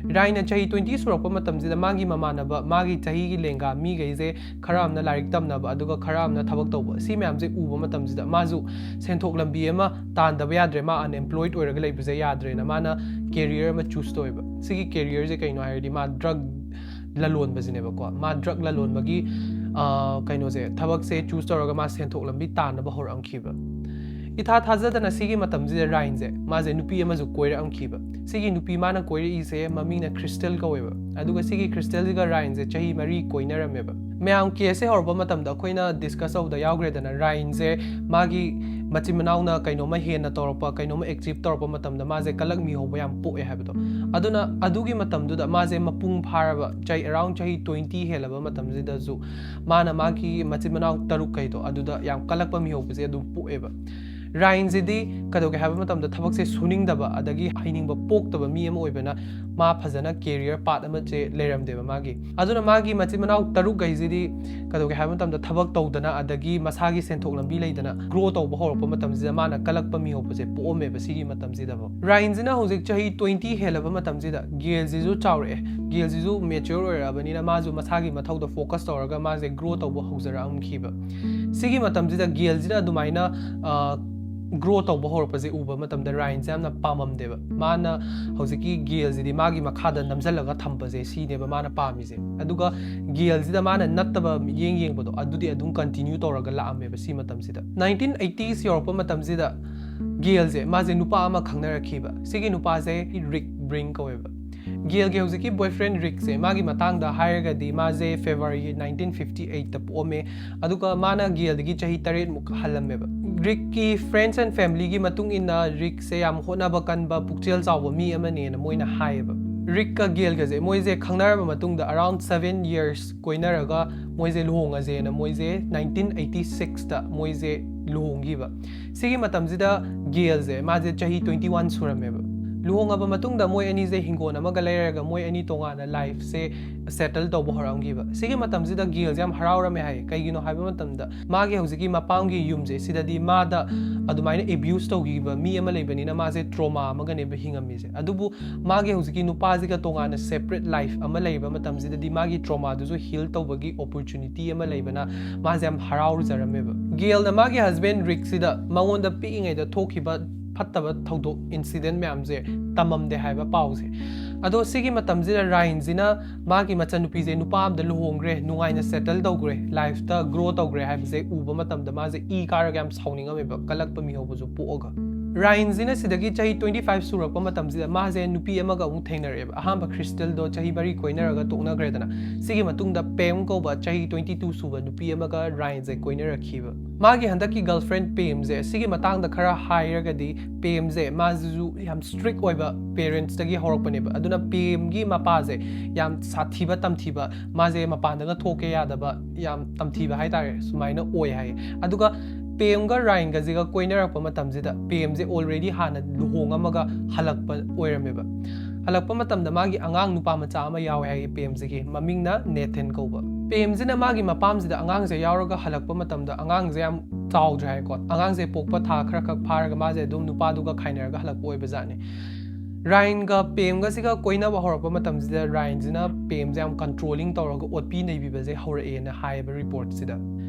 ꯔꯥꯏꯅ ꯆꯍꯤ ꯇ꯭ꯋꯦꯟꯇꯤ ꯁꯨꯔꯛꯄ ꯃꯇꯝꯁꯤꯗ ꯃꯥꯒꯤ ꯃꯃꯥꯟꯅꯕ, ꯃꯥꯒꯤ ꯆꯍꯤꯒꯤ ꯂꯦꯡꯒꯥ ꯃꯤꯈꯩꯁꯦ ꯈꯔ ꯑꯃꯅ ꯂꯥꯏꯔꯤꯛ ꯇꯝꯅꯕ, ꯑꯗꯨꯒ ꯈꯔ ꯑꯃꯅ ꯊꯕꯛ ꯇꯧꯕ, ꯁꯤ ꯃꯌꯥꯝꯁꯦ ꯎꯕ ꯃꯇꯝꯁꯤꯗ ꯃꯥꯁꯨ ꯁꯦꯟꯊꯣꯛ ꯂꯝꯕꯤ ꯑꯃ ꯇꯥꯟꯗꯕ ꯌꯥꯗ꯭ꯔꯦ, ꯃꯥ ꯑꯟꯑꯦꯝꯄ꯭ꯂꯣꯏꯗ ꯑꯣꯏꯔꯒ ꯂꯩꯕꯁꯦ ꯌꯥꯗ꯭ꯔꯦꯅ ꯃꯥꯅ ꯀꯦꯔꯤꯌꯔ ꯑꯃ ꯆꯨꯁ ꯇꯧꯋꯦꯕ꯫ ꯁꯤꯒꯤ ꯀꯦꯔꯤꯌꯔꯁꯦ ꯀꯩꯅꯣ ꯍꯥꯏꯔꯗꯤ ꯃꯥ ꯗ꯭ꯔꯒ ꯂꯂꯣꯟꯕꯁꯤꯅꯦꯕꯀꯣ꯫ ꯃꯥ ꯗ꯭ꯔꯒ ꯂꯂꯣꯟꯕꯒꯤ, ꯑ, ꯀꯩꯅꯣꯁꯦ, ꯊꯕꯛꯁꯦ ꯆꯨꯁ ꯇꯧꯔꯒ ꯃꯥ ꯁꯦꯟꯊꯣꯛ ꯂꯝꯕꯤ ꯇꯥꯟꯅꯕ ꯍꯧꯔꯛꯑꯝꯈꯤꯕ꯫ ꯏꯊꯥ ꯊꯥꯖꯗꯅ ꯁꯤꯒꯤ ꯃꯇꯝꯁꯤꯗ ꯔꯥꯏꯟꯁꯦ, ꯃꯥꯁꯦ ꯅꯨꯄꯤ ꯑꯃꯁꯨ ꯀꯣꯏꯔꯛꯑꯝꯈꯤꯕ꯫ ꯁꯤꯒꯤ ꯅꯨꯄꯤ ꯃꯥꯅ ꯀꯣꯏꯔꯛꯏꯁꯦ ꯃꯃꯤꯡꯅ ꯀ꯭ꯔꯤꯁꯇꯦꯜ ꯀꯧꯋꯦꯕ꯫ ꯑꯗꯨꯒ ꯁꯤꯒꯤ ꯀ꯭ꯔꯤꯁꯇꯦꯜꯁꯤꯒ ꯔꯥꯏꯟꯁꯦ ꯆꯍꯤ ꯃꯔꯤ ꯀꯣꯏꯅꯔꯝꯃꯦꯕ꯫ ꯃꯌꯥꯝ, ꯀꯦꯁꯁꯦ ꯍꯧꯔꯛꯄ ꯃꯇꯝꯗ ꯑꯩꯈꯣꯏꯅ ꯗꯤꯁꯀꯁ ꯇꯧꯕꯗ ꯌꯥꯎꯈ꯭ꯔꯦꯗꯅ, ꯔꯥꯏꯟꯁꯦ ꯃꯥꯒꯤ ꯃꯆꯤꯟ ꯃꯅꯥꯎꯅ ꯀꯩꯅꯣꯝꯃ ꯍꯦꯟꯅ ꯇꯧꯔꯛꯄ, ꯀꯩꯅꯣꯝꯃ ꯑꯦꯆꯤꯞ ꯇꯧꯔꯛꯄ ꯃꯇꯝꯗ ꯃꯥꯁꯦ ꯀꯂꯛ ꯃꯤꯍꯧꯕ ꯌꯥꯝ ꯄꯣꯛꯑꯦ ꯍꯥꯏꯕꯗꯣ꯫ ꯑꯗꯨꯅ ꯑꯗꯨꯒꯤ ꯃꯇꯝꯗꯨꯗ ꯃꯥꯁꯦ ꯃꯄꯨꯡ ꯐꯥꯔꯕ, ꯆꯍꯤ, ꯑꯔꯥꯎꯟ ꯆꯍꯤ ꯇ꯭ꯋꯦꯟꯇꯤ ꯍꯦꯜꯂꯕ ꯃꯇꯝꯁꯤꯗꯁꯨ ꯃꯥꯅ ꯃꯥꯒꯤ ꯃꯆꯤꯟ ꯃꯅꯥꯎ ꯇꯔꯨꯛ ꯀꯩꯗꯣ ꯑꯗꯨꯗ ꯌꯥꯝ ꯀꯜꯂꯛꯄ ꯃꯤꯍꯧꯕꯁꯦ ꯑꯗꯨꯝ ꯄꯣꯛꯑꯦꯕ꯫ ꯔꯥꯏꯟꯁꯤꯗꯤ ꯀꯩꯗꯧꯒꯦ ꯍꯥꯏꯕ ꯃꯇꯝꯗ ꯊꯕꯛꯁꯦ ꯁꯨꯅꯤꯡꯗꯕ ꯑꯗꯒꯤ ꯍꯩꯅꯤꯡꯕ ꯄꯣꯛꯇꯕ ꯃꯤ ꯑꯃ ꯑꯣꯏꯕꯅ ꯃꯥ ꯐꯖꯅ ꯀꯦꯔꯤꯌꯔ ꯄꯥꯠ ꯑꯃꯁꯦ ꯂꯩꯔꯝꯗꯦꯕ ꯃꯥꯒꯤ꯫ ꯑꯗꯨꯅ ꯃꯥꯒꯤ ꯃꯆꯤꯟ ꯃꯅꯥꯎ ꯇꯔꯨꯛ ꯍꯥꯏꯁꯤꯗꯤ ꯀꯩꯗꯧꯒꯦ ꯍꯥꯏꯕ ꯃꯇꯝꯗ ꯊꯕꯛ ꯇꯧꯗꯅ ꯑꯗꯒꯤ ꯃꯁꯥꯒꯤ ꯁꯦꯟꯊꯣꯛ ꯂꯝꯕꯤ ꯂꯩꯗꯅ ꯒ꯭ꯔꯣ ꯇꯧꯕ ꯍꯧꯔꯛꯄ ꯃꯇꯝꯁꯤꯗ ꯃꯥꯅ ꯀꯜꯂꯛꯄ ꯃꯤꯍꯧꯕꯁꯦ ꯄꯣꯛꯑꯝꯃꯦꯕ ꯁꯤꯒꯤ ꯃꯇꯝꯁꯤꯗꯐꯥꯎ꯫ ꯔꯥꯏꯟꯁꯤꯅ ꯍꯧꯖꯤꯛ ꯆꯍꯤ ꯇ꯭ꯋꯦꯟꯇꯤ ꯍꯦꯜꯂꯕ ꯃꯇꯝꯁꯤꯗ ꯒꯦꯜꯁꯤꯁꯨ ꯆꯥꯎꯔꯛꯑꯦ꯫ ꯒꯦꯜꯁꯤꯁꯨ ꯃꯦꯆ꯭ꯌꯣꯔ ꯑꯣꯏꯔꯛꯑꯕꯅꯤꯅ ꯃꯥꯁꯨ ꯃꯁꯥꯒꯤ ꯃꯊꯧꯗ ꯐꯣꯀꯁ ꯇꯧꯔꯒ ꯃꯥꯁꯦ ꯒ꯭ꯔꯣ ꯇꯧꯕ ꯍꯧꯖꯔꯛꯑꯝꯈꯤꯕ꯫ ꯁꯤꯒꯤ ꯃꯇꯝꯁꯤꯗ ꯒꯦꯜꯁꯤꯅ ꯑꯗꯨꯃꯥꯏꯅ ꯒ꯭ꯔꯣ ꯇꯧꯕ ꯍꯧꯔꯛꯄꯁꯦ ꯎꯕ ꯃꯇꯝꯗ ꯔꯥꯏꯟꯁꯦ ꯌꯥꯝꯅ ꯄꯥꯝꯃꯝꯗꯦꯕ꯫ ꯃꯥꯅ ꯍꯧꯖꯤꯛꯀꯤ ꯒꯦꯜꯁꯤꯗꯤ ꯃꯥꯒꯤ ꯃꯈꯥꯗ ꯅꯝꯁꯤꯜꯂꯒ ꯊꯝꯕꯁꯦ ꯁꯤꯅꯦꯕ ꯃꯥꯅ ꯄꯥꯝꯃꯤꯁꯦ꯫ ꯑꯗꯨꯒ ꯒꯦꯜꯁꯤꯗ ꯃꯥꯅ ꯅꯠꯇꯕ ꯃꯤꯠꯌꯦꯡ ꯌꯦꯡꯕꯗꯣ ꯑꯗꯨꯗꯤ ꯑꯗꯨꯝ ꯀꯟꯇꯤꯅ꯭ꯌꯨ ꯇꯧꯔꯒ ꯂꯥꯛꯑꯝꯃꯦꯕ ꯁꯤ ꯃꯇꯝꯁꯤꯗ꯫ ꯅꯥꯏꯟꯇꯤꯟ ꯑꯩꯠꯇꯤꯁ ꯌꯧꯔꯛꯄ ꯃꯇꯝꯁꯤꯗ ꯒꯦꯜꯁꯦ ꯃꯥꯁꯦ ꯅꯨꯄꯥ ꯑꯃ ꯈꯪꯅꯔꯛꯈꯤꯕ꯫ ꯁꯤꯒꯤ ꯅꯨꯄꯥꯁꯦ ꯔꯤꯛ ꯕ꯭ꯔꯤꯡ ꯀꯧꯋꯦꯕ꯫ ꯒꯦꯜꯒꯤ ꯍꯧꯖꯤꯛꯀꯤ ꯕꯣꯏꯐ꯭ꯔꯦꯟ ꯔꯤꯛꯁꯦ ꯃꯥꯒꯤ ꯃꯇꯥꯡꯗ ꯍꯥꯏꯔꯒꯗꯤ ꯃꯥꯁꯦ ꯐꯦꯕ꯭ꯔꯨꯋꯥꯔꯤ ꯅꯥꯏꯟꯇꯤꯟ ꯐꯤꯐꯇꯤ ꯑꯩꯠꯇ ꯄꯣꯛꯑꯝꯃꯦ꯫ ꯑꯗꯨꯒ ꯃꯥꯅ ꯒꯦꯜꯗꯒꯤ ꯆꯍꯤ ꯇꯔꯦꯠꯃꯨꯛ ꯍꯜꯂꯝꯃꯦꯕ꯫ ꯔꯤꯛꯀꯤ friends and familyꯒꯤ ꯃꯇꯨꯡ ꯏꯟꯅ ꯔꯤꯛꯁꯦ ꯌꯥꯝ ꯍꯣꯠꯅꯕ ꯀꯟꯕ ꯄꯨꯛꯆꯦꯜ ꯆꯥꯎꯕ ꯃꯤ ꯑꯃꯅꯦꯅ ꯃꯣꯏꯅ ꯍꯥꯏꯌꯦꯕ꯫ ꯔꯤꯛꯀ ꯒꯦꯜꯒꯁꯦ ꯃꯣꯏꯁꯦ ꯈꯪꯅꯔꯕ ꯃꯇꯨꯡꯗ around seven years ꯀꯣꯏꯅꯔꯒ ꯃꯣꯏꯁꯦ ꯂꯨꯍꯣꯡꯉꯁꯦꯅ ꯃꯣꯏꯁꯦ ꯅꯥꯏꯟꯇꯤꯟ ꯑꯩꯠꯇꯤ ꯁꯤꯛꯁꯇ ꯃꯣꯏꯁꯦ ꯂꯨꯍꯣꯡꯈꯤꯕ꯫ ꯁꯤꯒꯤ ꯃꯇꯝꯁꯤꯗ ꯒꯦꯜꯁꯦ ꯃꯥꯁꯦ ꯆꯍꯤ ꯇ꯭ꯋꯦꯟꯇꯤ ꯋꯥꯟ ꯁꯨꯔꯝꯃꯦꯕ꯫ ꯂꯨꯍꯣꯡꯉꯕ ꯃꯇꯨꯡꯗ ꯃꯣꯏ ꯑꯅꯤꯁꯦ ꯍꯤꯡꯒꯣꯜ ꯑꯃꯒ ꯂꯩꯔꯒ ꯃꯣꯏ ꯑꯅꯤ ꯇꯣꯉꯥꯟꯅ ꯂꯥꯏꯐꯁꯦ ꯁꯦꯇꯜ ꯇꯧꯕ ꯍꯧꯔꯛꯑꯝꯈꯤꯕ꯫ ꯁꯤꯒꯤ ꯃꯇꯝꯁꯤꯗ ꯒꯦꯜꯁꯦ ꯌꯥꯝ ꯍꯔꯥꯎꯔꯝꯃꯦ ꯍꯥꯏꯌꯦ꯫ ꯀꯩꯒꯤꯅꯣ ꯍꯥꯏꯕ ꯃꯇꯝꯗ ꯃꯥꯒꯤ ꯍꯧꯖꯤꯛꯀꯤ ꯃꯄꯥꯝꯒꯤ ꯌꯨꯝꯁꯦ ꯁꯤꯗꯗꯤ ꯃꯥꯗ ꯑꯗꯨꯃꯥꯏꯅ ꯑꯦꯕ꯭ꯌꯨꯁ ꯇꯧꯈꯤꯕ ꯃꯤ ꯑꯃ ꯂꯩꯕꯅꯤꯅ ꯃꯥꯁꯦ ꯇ꯭ꯔꯣꯃꯥ ꯑꯃꯒꯅꯦꯕ ꯍꯤꯡꯉꯝꯃꯤꯁꯦ꯫ ꯑꯗꯨꯕꯨ ꯃꯥꯒꯤ ꯍꯧꯖꯤꯛꯀꯤ ꯅꯨꯄꯥꯁꯤꯒ ꯇꯣꯉꯥꯟꯅ ꯁꯦꯄꯔꯦꯠ ꯂꯥꯏꯐ ꯑꯃ ꯂꯩꯕ ꯃꯇꯝꯁꯤꯗꯗꯤ ꯃꯥꯒꯤ ꯇ꯭ꯔꯣꯃꯥꯗꯨꯁꯨ ꯍꯤꯜ ꯇꯧꯕꯒꯤ ꯑꯣꯄꯣꯔꯆꯨꯅꯤꯇꯤ ꯑꯃ ꯂꯩꯕꯅ ꯃꯥꯁꯦ ꯌꯥꯝ ꯍꯔꯥꯎꯖꯔꯝꯃꯦꯕ꯫ ꯒꯦꯜꯅ ꯃꯥꯒꯤ ꯍꯁꯕꯦꯟ ꯔꯤꯛꯁꯤꯗ ꯃꯉꯣꯟꯗ ꯄꯤꯛꯏꯉꯩꯗ ꯊꯣꯛꯈꯤꯕ ꯐꯠꯇꯕ ꯊꯧꯗꯣꯛ ꯏꯟꯁꯤꯗꯦꯟ ꯃꯌꯥꯝꯁꯦ ꯇꯝꯃꯝꯗꯦ ꯍꯥꯏꯕ ꯄꯥꯎꯁꯦ꯫ ꯑꯗꯣ ꯁꯤꯒꯤ ꯃꯇꯝꯁꯤꯗ ꯔꯥꯏꯟꯁꯤꯅ ꯃꯥꯒꯤ ꯃꯆꯟꯅꯨꯄꯤꯁꯦ ꯅꯨꯄꯥ ꯑꯃꯗ ꯂꯨꯍꯣꯡꯈ꯭ꯔꯦ, ꯅꯨꯡꯉꯥꯏꯅ ꯁꯦꯇꯜ ꯇꯧꯈ꯭ꯔꯦ, ꯂꯥꯏꯐꯇ ꯒ꯭ꯔꯣ ꯇꯧꯈ꯭ꯔꯦ ꯍꯥꯏꯕꯁꯦ ꯎꯕ ꯃꯇꯝꯗ ꯃꯥꯁꯦ ꯏ ꯀꯥꯔꯒ ꯌꯥꯝ ꯁꯥꯎꯅꯤꯡꯉꯝꯃꯦꯕ, ꯀꯜꯂꯛꯄ ꯃꯤꯍꯧꯕꯁꯨ ꯄꯣꯛꯑꯒ꯫ ꯔꯥꯏꯟꯁꯤꯅ ꯁꯤꯗꯒꯤ ꯆꯍꯤ ꯇ꯭ꯋꯦꯟꯇꯤ ꯐꯥꯏꯚ ꯁꯨꯔꯛꯄ ꯃꯇꯝꯁꯤꯗ ꯃꯥꯁꯦ ꯅꯨꯄꯤ ꯑꯃꯒ ꯑꯃꯨꯛ ꯊꯦꯡꯅꯔꯛꯑꯦꯕ꯫ ꯑꯍꯥꯟꯕ ꯈ꯭ꯔꯤꯁꯇꯦꯜꯗꯣ ꯆꯍꯤ ꯃꯔꯤ ꯀꯣꯏꯅꯔꯒ ꯇꯣꯛꯅꯈ꯭ꯔꯦꯗꯅ꯫ ꯁꯤꯒꯤ ꯃꯇꯨꯡꯗ ꯄꯦꯝ ꯀꯧꯕ ꯆꯍꯤ ꯇ꯭ꯋꯦꯟꯇꯤ ꯇꯨ ꯁꯨꯕ ꯅꯨꯄꯤ ꯑꯃꯒ ꯔꯥꯏꯟꯁꯦ ꯀꯣꯏꯅꯔꯛꯈꯤꯕ꯫ ꯃꯥꯒꯤ ꯍꯟꯗꯛꯀꯤ ꯒꯔꯜꯐ꯭ꯔꯦꯟ ꯄꯦꯝꯁꯦ ꯁꯤꯒꯤ ꯃꯇꯥꯡꯗ ꯈꯔ ꯍꯥꯏꯔꯒꯗꯤ ꯄꯦꯝꯁꯦ ꯃꯥꯁꯤꯁꯨ ꯌꯥꯝ ꯁ꯭ꯇ꯭ꯔꯤꯛ ꯑꯣꯏꯕ ꯄꯦꯔꯦꯟꯠꯁꯇꯒꯤ ꯍꯧꯔꯛꯄꯅꯦꯕ꯫ ꯑꯗꯨꯅ ꯄꯦꯝꯒꯤ ꯃꯄꯥꯁꯦ ꯌꯥꯝ ꯁꯥꯊꯤꯕ ꯇꯝꯊꯤꯕ, ꯃꯥꯁꯦ ꯃꯄꯥꯟꯗꯒ ꯊꯣꯛꯀꯦ ꯌꯥꯗꯕ, ꯌꯥꯝ ꯇꯝꯊꯤꯕ ꯍꯥꯏꯇꯥꯔꯦ, ꯁꯨꯃꯥꯏꯅ ꯑꯣꯏ ꯍꯥꯏꯌꯦ꯫ ꯑꯗꯨꯒ ꯄꯦꯝꯒ ꯔꯥꯏꯟꯒꯁꯤꯒ ꯀꯣꯏꯅꯔꯛꯄ ꯃꯇꯝꯁꯤꯗ ꯄꯦꯝꯁꯦ already ꯍꯥꯟꯅ ꯂꯨꯍꯣꯡꯉꯝꯃꯒ ꯍꯜꯂꯛꯄ ꯑꯣꯏꯔꯝꯃꯦꯕ꯫ ꯍꯜꯂꯛꯄ ꯃꯇꯝꯗ ꯃꯥꯒꯤ ꯑꯉꯥꯡ ꯅꯨꯄꯥ ꯃꯆꯥ ꯑꯃ ꯌꯥꯎꯋꯦ ꯍꯥꯏꯌꯦ ꯄꯦꯝꯁꯤꯒꯤ, ꯃꯃꯤꯡꯅ ꯅꯦꯊꯟ ꯀꯧꯕ꯫ ꯄꯦꯝꯁꯤꯅ ꯃꯥꯒꯤ ꯃꯄꯥꯝꯁꯤꯗ ꯑꯉꯥꯡꯁꯦ ꯌꯥꯎꯔꯒ ꯍꯜꯂꯛꯄ ꯃꯇꯝꯗ ꯑꯉꯥꯡꯁꯦ ꯌꯥꯝ ꯆꯥꯎꯗ꯭ꯔꯦ ꯍꯥꯏꯀꯣ, ꯑꯉꯥꯡꯁꯦ ꯄꯣꯛꯄ ꯊꯥ ꯈꯔ ꯈꯛ ꯐꯥꯔꯒ ꯃꯥꯁꯦ ꯑꯗꯨꯝ ꯅꯨꯄꯥꯗꯨꯒ ꯈꯥꯏꯅꯔꯒ ꯍꯜꯂꯛꯄ ꯑꯣꯏꯕꯖꯥꯠꯅꯤ꯫ ꯔꯥꯏꯟꯒ ꯄꯦꯝꯒꯁꯤꯒ ꯀꯣꯏꯅꯕ ꯍꯧꯔꯛꯄ ꯃꯇꯝꯁꯤꯗ ꯔꯥꯏꯟꯁꯤꯅ ꯄꯦꯝꯁꯦ ꯌꯥꯝ controlling ꯇꯧꯔꯒ ꯑꯣꯠꯄꯤ ꯅꯩꯕꯤꯕꯁꯦ ꯍꯧꯔꯛꯑꯦꯅ ꯍꯥꯏꯌꯦꯕ ꯔꯤꯄꯣꯔꯠꯁꯤꯗ꯫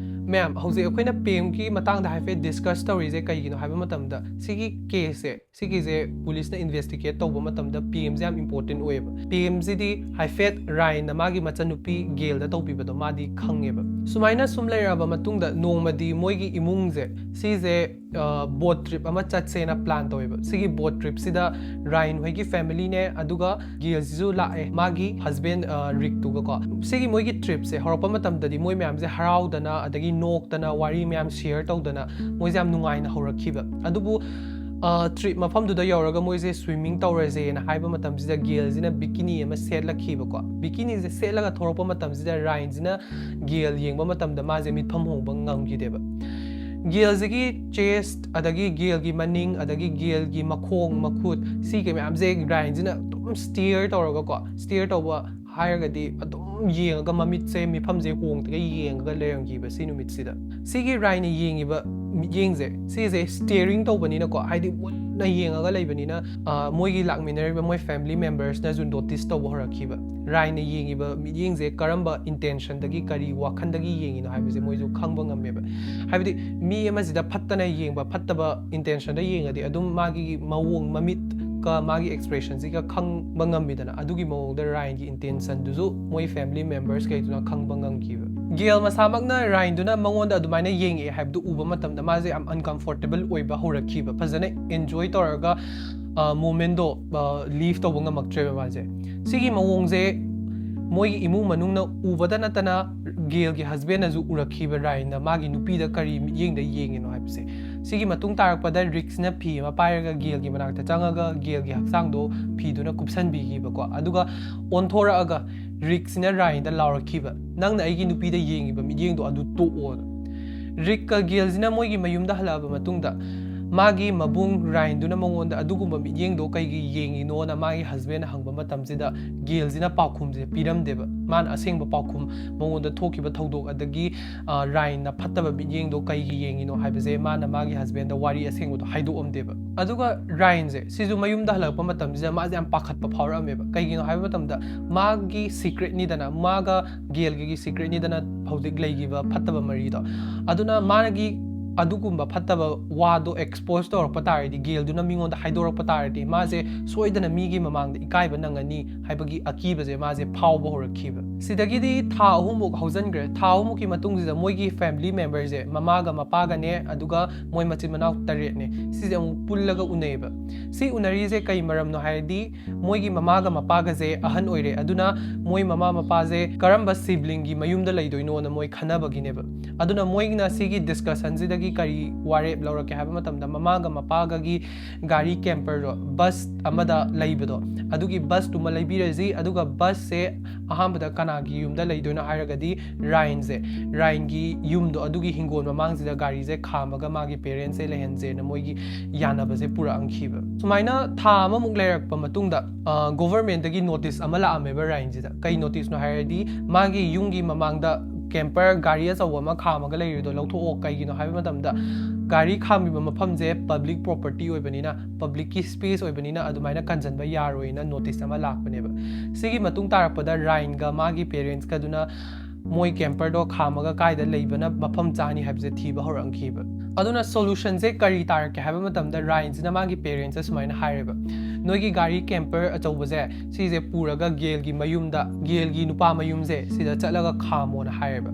ꯃꯌꯥꯝ, ꯍꯧꯖꯤꯛ ꯑꯩꯈꯣꯏꯅ ꯄꯦꯝꯒꯤ ꯃꯇꯥꯡꯗ ꯍꯥꯏꯐꯦꯠ ꯗꯤꯁꯀꯁ ꯇꯧꯔꯤꯁꯦ ꯀꯩꯒꯤꯅꯣ ꯍꯥꯏꯕ ꯃꯇꯝꯗ, ꯁꯤꯒꯤ ꯀꯦꯁꯁꯦ ꯁꯤꯒꯤꯁꯦ ꯄꯨꯂꯤꯁꯅ ꯏꯟꯚꯦꯁꯇꯤꯒꯦꯠ ꯇꯧꯕ ꯃꯇꯝꯗ ꯄꯦꯝꯁꯦ ꯌꯥꯝ ꯏꯝꯄꯣꯔꯇꯦꯟ ꯑꯣꯏꯌꯦꯕ꯫ ꯄꯦꯝꯁꯤꯗꯤ ꯍꯥꯏꯐꯦꯠ ꯔꯥꯏꯟꯅ ꯃꯥꯒꯤ ꯃꯆꯟꯅꯨꯄꯤ ꯒꯦꯜꯗ ꯇꯧꯕꯤꯕꯗꯣ ꯃꯥꯗꯤ ꯈꯪꯉꯦꯕ꯫ ꯁꯨꯃꯥꯏꯅ ꯁꯨꯝ ꯂꯩꯔꯛꯑꯕ ꯃꯇꯨꯡꯗ ꯅꯣꯡꯃꯗꯤ ꯃꯣꯏꯒꯤ ꯏꯃꯨꯡꯁꯦ ꯁꯤꯁꯦ ꯕꯣꯠ ꯇ꯭ꯔꯤꯞ ꯑꯃ ꯆꯠꯁꯦꯅ ꯄ꯭ꯂꯥꯟ ꯇꯧꯋꯦꯕ꯫ ꯁꯤꯒꯤ ꯕꯣꯠ ꯇ꯭ꯔꯤꯞꯁꯤꯗ ꯔꯥꯏꯟ ꯍꯣꯏꯒꯤ ꯐꯦꯃꯤꯂꯤꯅꯦ, ꯑꯗꯨꯒ ꯒꯦꯜꯁꯤꯁꯨ ꯂꯥꯛꯑꯦ, ꯃꯥꯒꯤ ꯍꯁꯕꯦꯟ ꯔꯤꯛꯇꯨꯒꯀꯣ꯫ ꯁꯤꯒꯤ ꯃꯣꯏꯒꯤ ꯇ꯭ꯔꯤꯞꯁꯦ ꯍꯧꯔꯛꯄ ꯃꯇꯝꯗꯗꯤ ꯃꯣꯏ ꯃꯌꯥꯝꯁꯦ ꯍꯔꯥꯎꯗꯅ ꯑꯗꯒꯤ ꯅꯣꯛꯇꯅ ꯋꯥꯔꯤ ꯃꯌꯥꯝ ꯁꯤꯌꯔ ꯇꯧꯗꯅ ꯃꯣꯏꯁꯦ ꯌꯥꯝ ꯅꯨꯡꯉꯥꯏꯅ ꯍꯧꯔꯛꯈꯤꯕ꯫ ꯑꯗꯨꯕꯨ ꯇ꯭ꯔꯤꯞ ꯃꯐꯝꯗꯨꯗ ꯌꯧꯔꯒ ꯃꯣꯏꯁꯦ ꯁ꯭ꯋꯤꯝꯃꯤꯡ ꯇꯧꯔꯁꯦꯅ ꯍꯥꯏꯕ ꯃꯇꯝꯁꯤꯗ ꯒꯦꯜꯁꯤꯅ ꯕꯤꯀꯤꯅꯤ ꯑꯃ ꯁꯦꯠꯂꯛꯈꯤꯕꯀꯣ꯫ ꯕꯤꯀꯤꯅꯤꯁꯦ ꯁꯦꯠꯂꯒ ꯊꯣꯔꯛꯄ ꯃꯇꯝꯁꯤꯗ ꯔꯥꯏꯟꯁꯤꯅ ꯒꯦꯜ ꯌꯦꯡꯕ ꯃꯇꯝꯗ ꯃꯥꯁꯦ ꯃꯤꯠꯐꯝ ꯍꯣꯡꯕ ꯉꯝꯈꯤꯗꯦꯕ꯫ ꯒꯦꯜꯁꯤꯒꯤ ꯆꯦꯁ, ꯑꯗꯒꯤ ꯒꯦꯜꯒꯤ ꯃꯅꯤꯡ, ꯑꯗꯒꯤ ꯒꯦꯜꯒꯤ ꯃꯈꯣꯡ ꯃꯈꯨꯠ, ꯁꯤꯒꯤ ꯃꯌꯥꯝꯁꯦ ꯔꯥꯏꯟꯁꯤꯅ ꯑꯗꯨꯝ ꯁ꯭ꯇꯤꯌꯔ ꯇꯧꯔꯒꯀꯣ, ꯁ꯭ꯇꯤꯌꯔ ꯇꯧꯕ ꯍꯥꯏꯔꯒꯗꯤ ꯑꯗꯨꯝ ꯌꯦꯡꯉꯒ ꯃꯃꯤꯠꯁꯦ ꯃꯤꯐꯝꯁꯦ ꯍꯣꯡꯗꯒ ꯌꯦꯡꯉꯒ ꯂꯩꯔꯝꯈꯤꯕ ꯁꯤ ꯅꯨꯃꯤꯠꯁꯤꯗ꯫ ꯁꯤꯒꯤ ꯔꯥꯏꯟꯅ ꯌꯦꯡꯉꯤꯕ ꯃꯤꯠꯌꯦꯡꯁꯦ, ꯁꯤꯁꯦ ꯁ꯭ꯇꯤꯌꯔꯤꯡ ꯇꯧꯕꯅꯤꯅꯀꯣ, ꯍꯥꯏꯗꯤ ꯃꯨꯟꯅ ꯌꯦꯡꯉꯒ ꯂꯩꯕꯅꯤꯅ, ꯑ, ꯃꯣꯏꯒꯤ ꯂꯥꯛꯃꯤꯟꯅꯔꯤꯕ ꯃꯣꯏ ꯐꯦꯃꯤꯂꯤ ꯃꯦꯝꯕꯔꯁꯅꯁꯨ ꯅꯣꯇꯤꯁ ꯇꯧꯕ ꯍꯧꯔꯛꯈꯤꯕ꯫ ꯔꯥꯏꯟꯅ ꯌꯦꯡꯉꯤꯕ ꯃꯤꯠꯌꯦꯡꯁꯦ ꯀꯔꯝꯕ ꯏꯟꯇꯦꯟꯁꯟꯗꯒꯤ, ꯀꯔꯤ ꯋꯥꯈꯟꯗꯒꯤ ꯌꯦꯡꯉꯤꯅꯣ ꯍꯥꯏꯕꯁꯦ ꯃꯣꯏꯁꯨ ꯈꯪꯕ ꯉꯝꯃꯦꯕ꯫ ꯍꯥꯏꯕꯗꯤ ꯃꯤ ꯑꯃꯁꯤꯗ ꯐꯠꯇꯅ ꯌꯦꯡꯕ, ꯐꯠꯇꯕ ꯏꯟꯇꯦꯟꯁꯟꯗ ꯌꯦꯡꯉꯗꯤ ꯑꯗꯨꯝ ꯃꯥꯒꯤ ꯃꯑꯣꯡ, ꯃꯃꯤꯠꯀ ꯃꯥꯒꯤ ꯑꯦꯛꯁꯄ꯭ꯔꯦꯁꯟꯁꯤꯒ ꯈꯪꯕ ꯉꯝꯃꯤꯗꯅ, ꯑꯗꯨꯒꯤ ꯃꯑꯣꯡꯗ ꯔꯥꯏꯟꯒꯤ ꯏꯟꯇꯦꯟꯁꯟꯗꯨꯁꯨ ꯃꯣꯏ ꯐꯦꯃꯤꯂꯤ ꯃꯦꯝꯕꯔꯁꯈꯩꯗꯨꯅ ꯈꯪꯕ ꯉꯝꯈꯤꯕ꯫ ꯒꯦꯜ ꯃꯁꯥꯃꯛꯅ ꯔꯥꯏꯟꯗꯨꯅ ꯃꯉꯣꯟꯗ ꯑꯗꯨꯃꯥꯏꯅ ꯌꯦꯡꯉꯛꯑꯦ ꯍꯥꯏꯕꯗꯨ ꯎꯕ ꯃꯇꯝꯗ ꯃꯥꯁꯦ ꯌꯥꯝ ꯑꯟꯀꯝꯐꯣꯔꯇꯦꯕꯜ ꯑꯣꯏꯕ ꯍꯧꯔꯛꯈꯤꯕ, ꯐꯖꯅ ꯑꯦꯟꯖꯣꯏ ꯇꯧꯔꯒ ꯃꯣꯃꯦꯟꯗꯣ ꯂꯤꯐ ꯇꯧꯕ ꯉꯝꯃꯛꯇ꯭ꯔꯦꯕ ꯃꯥꯁꯦ꯫ ꯁꯤꯒꯤ ꯃꯑꯣꯡꯁꯦ ꯃꯣꯏꯒꯤ ꯏꯃꯨꯡ ꯃꯅꯨꯡꯅ ꯎꯕꯗ ꯅꯠꯇꯅ ꯒꯦꯜꯒꯤ ꯍꯁꯕꯦꯟꯅꯁꯨ ꯎꯔꯛꯈꯤꯕ ꯔꯥꯏꯟꯅ ꯃꯥꯒꯤ ꯅꯨꯄꯤꯗ ꯀꯔꯤ ꯃꯤꯠꯌꯦꯡꯗ ꯌꯦꯡꯉꯤꯅꯣ ꯍꯥꯏꯕꯁꯦ꯫ ꯁꯤꯒꯤ ꯃꯇꯨꯡ ꯇꯥꯔꯛꯄꯗ ꯔꯤꯛꯁꯅ ꯐꯤ ꯑꯃ ꯄꯥꯏꯔꯒ ꯒꯦꯜꯒꯤ ꯃꯅꯥꯛꯇ ꯆꯪꯉꯒ ꯒꯦꯜꯒꯤ ꯍꯛꯆꯥꯡꯗꯣ ꯐꯤꯗꯨꯅ ꯀꯨꯞꯁꯟꯕꯤꯈꯤꯕꯀꯣ꯫ ꯑꯗꯨꯒ ꯑꯣꯟꯊꯣꯔꯛꯑꯒ ꯔꯤꯛꯁꯤꯅ ꯔꯥꯏꯟꯗ ꯂꯥꯎꯔꯛꯈꯤꯕ, "ꯅꯪꯅ ꯑꯩꯒꯤ ꯅꯨꯄꯤꯗ ꯌꯦꯡꯉꯤꯕ ꯃꯤꯠꯌꯦꯡꯗꯣ ꯑꯗꯨ ꯇꯣꯛꯑꯣꯅ"꯫ ꯔꯤꯛꯀ ꯒꯦꯜꯁꯤꯅ ꯃꯣꯏꯒꯤ ꯃꯌꯨꯝꯗ ꯍꯜꯂꯛꯑꯕ ꯃꯇꯨꯡꯗ ꯃꯥꯒꯤ ꯃꯕꯨꯡ ꯔꯥꯏꯟꯗꯨꯅ ꯃꯉꯣꯟꯗ ꯑꯗꯨꯒꯨꯝꯕ ꯃꯤꯠꯌꯦꯡꯗꯣ ꯀꯩꯒꯤ ꯌꯦꯡꯉꯤꯅꯣꯅ ꯃꯥꯒꯤ ꯍꯁꯕꯦꯟꯅ ꯍꯪꯕ ꯃꯇꯝꯁꯤꯗ ꯒꯦꯜꯁꯤꯅ ꯄꯥꯎꯈꯨꯝꯁꯦ ꯄꯤꯔꯝꯗꯦꯕ꯫ ꯃꯥꯅ ꯑꯁꯦꯡꯕ ꯄꯥꯎꯈꯨꯝ, ꯃꯉꯣꯟꯗ ꯊꯣꯛꯈꯤꯕ ꯊꯧꯗꯣꯛ ꯑꯗꯒꯤ ꯑ, ꯔꯥꯏꯟꯅ ꯐꯠꯇꯕ ꯃꯤꯠꯌꯦꯡꯗꯣ ꯀꯩꯒꯤ ꯌꯦꯡꯉꯤꯅꯣ ꯍꯥꯏꯕꯁꯦ ꯃꯥꯅ ꯃꯥꯒꯤ ꯍꯁꯕꯦꯟꯗ ꯋꯥꯔꯤ ꯑꯁꯦꯡꯕꯗꯣ ꯍꯥꯏꯗꯣꯛꯑꯝꯗꯦꯕ꯫ ꯑꯗꯨꯒ ꯔꯥꯏꯟꯁꯦ ꯁꯤꯁꯨ ꯃꯌꯨꯝꯗ ꯍꯜꯂꯛꯄ ꯃꯇꯝꯁꯤꯗ ꯃꯥꯁꯦ ꯌꯥꯝ ꯄꯥꯈꯠꯄ ꯐꯥꯎꯔꯛꯑꯝꯃꯦꯕ꯫ ꯀꯩꯒꯤꯅꯣ ꯍꯥꯏꯕ ꯃꯇꯝꯗ ꯃꯥꯒꯤ ꯁꯤꯀ꯭ꯔꯦꯠꯅꯤꯗꯅ, ꯃꯥꯒ ꯒꯦꯜꯒꯤ ꯁꯤꯀ꯭ꯔꯦꯠꯅꯤꯗꯅ ꯍꯧꯖꯤꯛ ꯂꯩꯈꯤꯕ ꯐꯠꯇꯕ ꯃꯔꯤꯗꯣ꯫ ꯑꯗꯨꯅ ꯃꯥꯒꯤ ꯑꯗꯨꯒꯨꯝꯕ ꯐꯠꯇꯕ ꯋꯥꯗꯣ ꯑꯦꯛꯁꯄꯣꯖ ꯇꯧꯔꯛꯄ ꯇꯥꯔꯗꯤ, ꯒꯦꯜꯗꯨꯅ ꯃꯤꯉꯣꯟꯗ ꯍꯥꯏꯗꯣꯔꯛꯄ ꯇꯥꯔꯗꯤ, ꯃꯥꯁꯦ ꯁꯣꯏꯗꯅ ꯃꯤꯒꯤ ꯃꯃꯥꯡꯗ ꯏꯀꯥꯏꯕ ꯅꯪꯉꯅꯤ ꯍꯥꯏꯕꯒꯤ ꯑꯀꯤꯕꯁꯦ ꯃꯥꯁꯦ ꯐꯥꯎꯕ ꯍꯧꯔꯛꯈꯤꯕ꯫ ꯁꯤꯗꯒꯤꯗꯤ ꯊꯥ ꯑꯍꯨꯝꯃꯨꯛ ꯍꯧꯖꯤꯟꯈ꯭ꯔꯦ꯫ ꯊꯥ ꯑꯍꯨꯝꯃꯨꯛꯀꯤ ꯃꯇꯨꯡꯁꯤꯗ ꯃꯣꯏꯒꯤ ꯐꯦꯃꯤꯂꯤ ꯃꯦꯝꯕꯔꯁꯦ, ꯃꯃꯥꯒ ꯃꯄꯥꯒꯅꯦ, ꯑꯗꯨꯒ ꯃꯣꯏ ꯃꯆꯤꯟ ꯃꯅꯥꯎ ꯇꯔꯦꯠꯅꯦ, ꯁꯤꯁꯦ ꯑꯃꯨꯛ ꯄꯨꯜꯂꯒ ꯎꯅꯩꯌꯦꯕ꯫ ꯁꯤ ꯎꯅꯔꯤꯁꯦ ꯀꯩ ꯃꯔꯝꯅꯣ ꯍꯥꯏꯔꯗꯤ, ꯃꯣꯏꯒꯤ ꯃꯃꯥꯒ ꯃꯄꯥꯒꯁꯦ ꯑꯍꯟ ꯑꯣꯏꯔꯦ, ꯑꯗꯨꯅ ꯃꯣꯏ ꯃꯃꯥ ꯃꯄꯥꯁꯦ ꯀꯔꯝꯕ ꯁꯤꯕ꯭ꯂꯤꯡꯒꯤ ꯃꯌꯨꯝꯗ ꯂꯩꯗꯣꯏꯅꯣꯅ ꯃꯣꯏ ꯈꯟꯅꯕꯒꯤꯅꯦꯕ꯫ ꯑꯗꯨꯅ ꯃꯣꯏꯅ ꯁꯤꯒꯤ ꯗꯤꯁꯀꯁꯟꯁꯤꯗꯒꯤ ꯀꯔꯤ ꯋꯥꯔꯦꯞ ꯂꯧꯔꯛꯀꯦ ꯍꯥꯏꯕ ꯃꯇꯝꯗ, ꯃꯃꯥꯒ ꯃꯄꯥꯒꯒꯤ ꯒꯥꯔꯤ ꯀꯦꯝꯄꯔꯗꯣ, ꯕꯁ ꯑꯃꯗ ꯂꯩꯕꯗꯣ, ꯑꯗꯨꯒꯤ ꯕꯁꯇꯨꯃ ꯂꯩꯕꯤꯔꯁꯤ, ꯑꯗꯨꯒ ꯕꯁꯁꯦ ꯑꯍꯥꯟꯕꯗ ꯀꯅꯥꯒꯤ ꯌꯨꯝꯗ ꯂꯩꯗꯣꯏꯅꯣ ꯍꯥꯏꯔꯒꯗꯤ, ꯔꯥꯏꯟꯁꯦ, ꯔꯥꯏꯟꯒꯤ ꯌꯨꯝꯗꯣ, ꯑꯗꯨꯒꯤ ꯍꯤꯡꯒꯣꯜ ꯃꯃꯥꯡꯁꯤꯗ ꯒꯥꯔꯤꯁꯦ ꯈꯥꯝꯃꯒ ꯃꯥꯒꯤ ꯄꯦꯔꯦꯟꯁꯁꯦ ꯂꯩꯍꯟꯁꯦꯅ ꯃꯣꯏꯒꯤ ꯌꯥꯅꯕꯁꯦ ꯄꯨꯔꯛꯑꯝꯈꯤꯕ꯫ ꯁꯨꯃꯥꯏꯅ ꯊꯥ ꯑꯃꯃꯨꯛ ꯂꯩꯔꯛꯄ ꯃꯇꯨꯡꯗ, ꯑ, ꯒꯣꯚꯔꯃꯦꯟꯠꯇꯒꯤ ꯅꯣꯇꯤꯁ ꯑꯃ ꯂꯥꯛꯑꯝꯃꯦꯕ ꯔꯥꯏꯟꯁꯤꯗ꯫ ꯀꯩ ꯅꯣꯇꯤꯁꯅꯣ ꯍꯥꯏꯔꯗꯤ, ꯃꯥꯒꯤ ꯌꯨꯝꯒꯤ ꯃꯃꯥꯡꯗ ꯀꯦꯝꯄꯔ ꯒꯥꯔꯤ ꯑꯆꯧꯕ ꯑꯃ ꯈꯥꯝꯃꯒ ꯂꯩꯔꯤꯗꯣ ꯂꯧꯊꯣꯛꯑꯣ꯫ ꯀꯩꯒꯤꯅꯣ ꯍꯥꯏꯕ ꯃꯇꯝꯗ, ꯒꯥꯔꯤ ꯈꯥꯝꯃꯤꯕ ꯃꯐꯝꯁꯦ ꯄꯕ꯭ꯂꯤꯛ ꯄ꯭ꯔꯣꯄꯔꯇꯤ ꯑꯣꯏꯕꯅꯤꯅ, ꯄꯕ꯭ꯂꯤꯛꯀꯤ ꯁ꯭ꯄꯦꯁ ꯑꯣꯏꯕꯅꯤꯅ ꯑꯗꯨꯃꯥꯏꯅ ꯀꯟꯁꯤꯟꯕ ꯌꯥꯔꯣꯏꯅ ꯅꯣꯇꯤꯁ ꯑꯃ ꯂꯥꯛꯄꯅꯦꯕ꯫ ꯁꯤꯒꯤ ꯃꯇꯨꯡ ꯇꯥꯔꯛꯄꯗ ꯔꯥꯏꯟꯒ ꯃꯥꯒꯤ ꯄꯦꯔꯦꯟꯁꯀꯗꯨꯅ ꯃꯣꯏ ꯀꯦꯝꯄꯔꯗꯣ ꯈꯥꯝꯃꯒ ꯀꯥꯏꯗ ꯂꯩꯕꯅ ꯃꯐꯝ ꯆꯥꯅꯤ ꯍꯥꯏꯕꯁꯦ ꯊꯤꯕ ꯍꯧꯔꯛꯈꯤꯕ꯫ ꯑꯗꯨꯅ ꯁꯣꯂꯨꯁꯟꯁꯦ ꯀꯔꯤ ꯇꯥꯔꯛꯀꯦ ꯍꯥꯏꯕ ꯃꯇꯝꯗ, ꯔꯥꯏꯟꯁꯤꯅ ꯃꯥꯒꯤ ꯄꯦꯔꯦꯟꯁꯇ ꯁꯨꯃꯥꯏꯅ ꯍꯥꯏꯔꯦꯕ, "ꯅꯣꯏꯒꯤ ꯒꯥꯔꯤ ꯀꯦꯝꯄꯔ ꯑꯆꯧꯕꯁꯦ, ꯁꯤꯁꯦ ꯄꯨꯔꯒ ꯒꯦꯜꯒꯤ ꯃꯌꯨꯝꯗ, ꯒꯦꯜꯒꯤ ꯅꯨꯄꯥ ꯃꯌꯨꯝꯁꯦ, ꯁꯤꯗ ꯆꯠꯂꯒ ꯈꯥꯝꯃꯣꯅ" ꯍꯥꯏꯔꯦꯕ꯫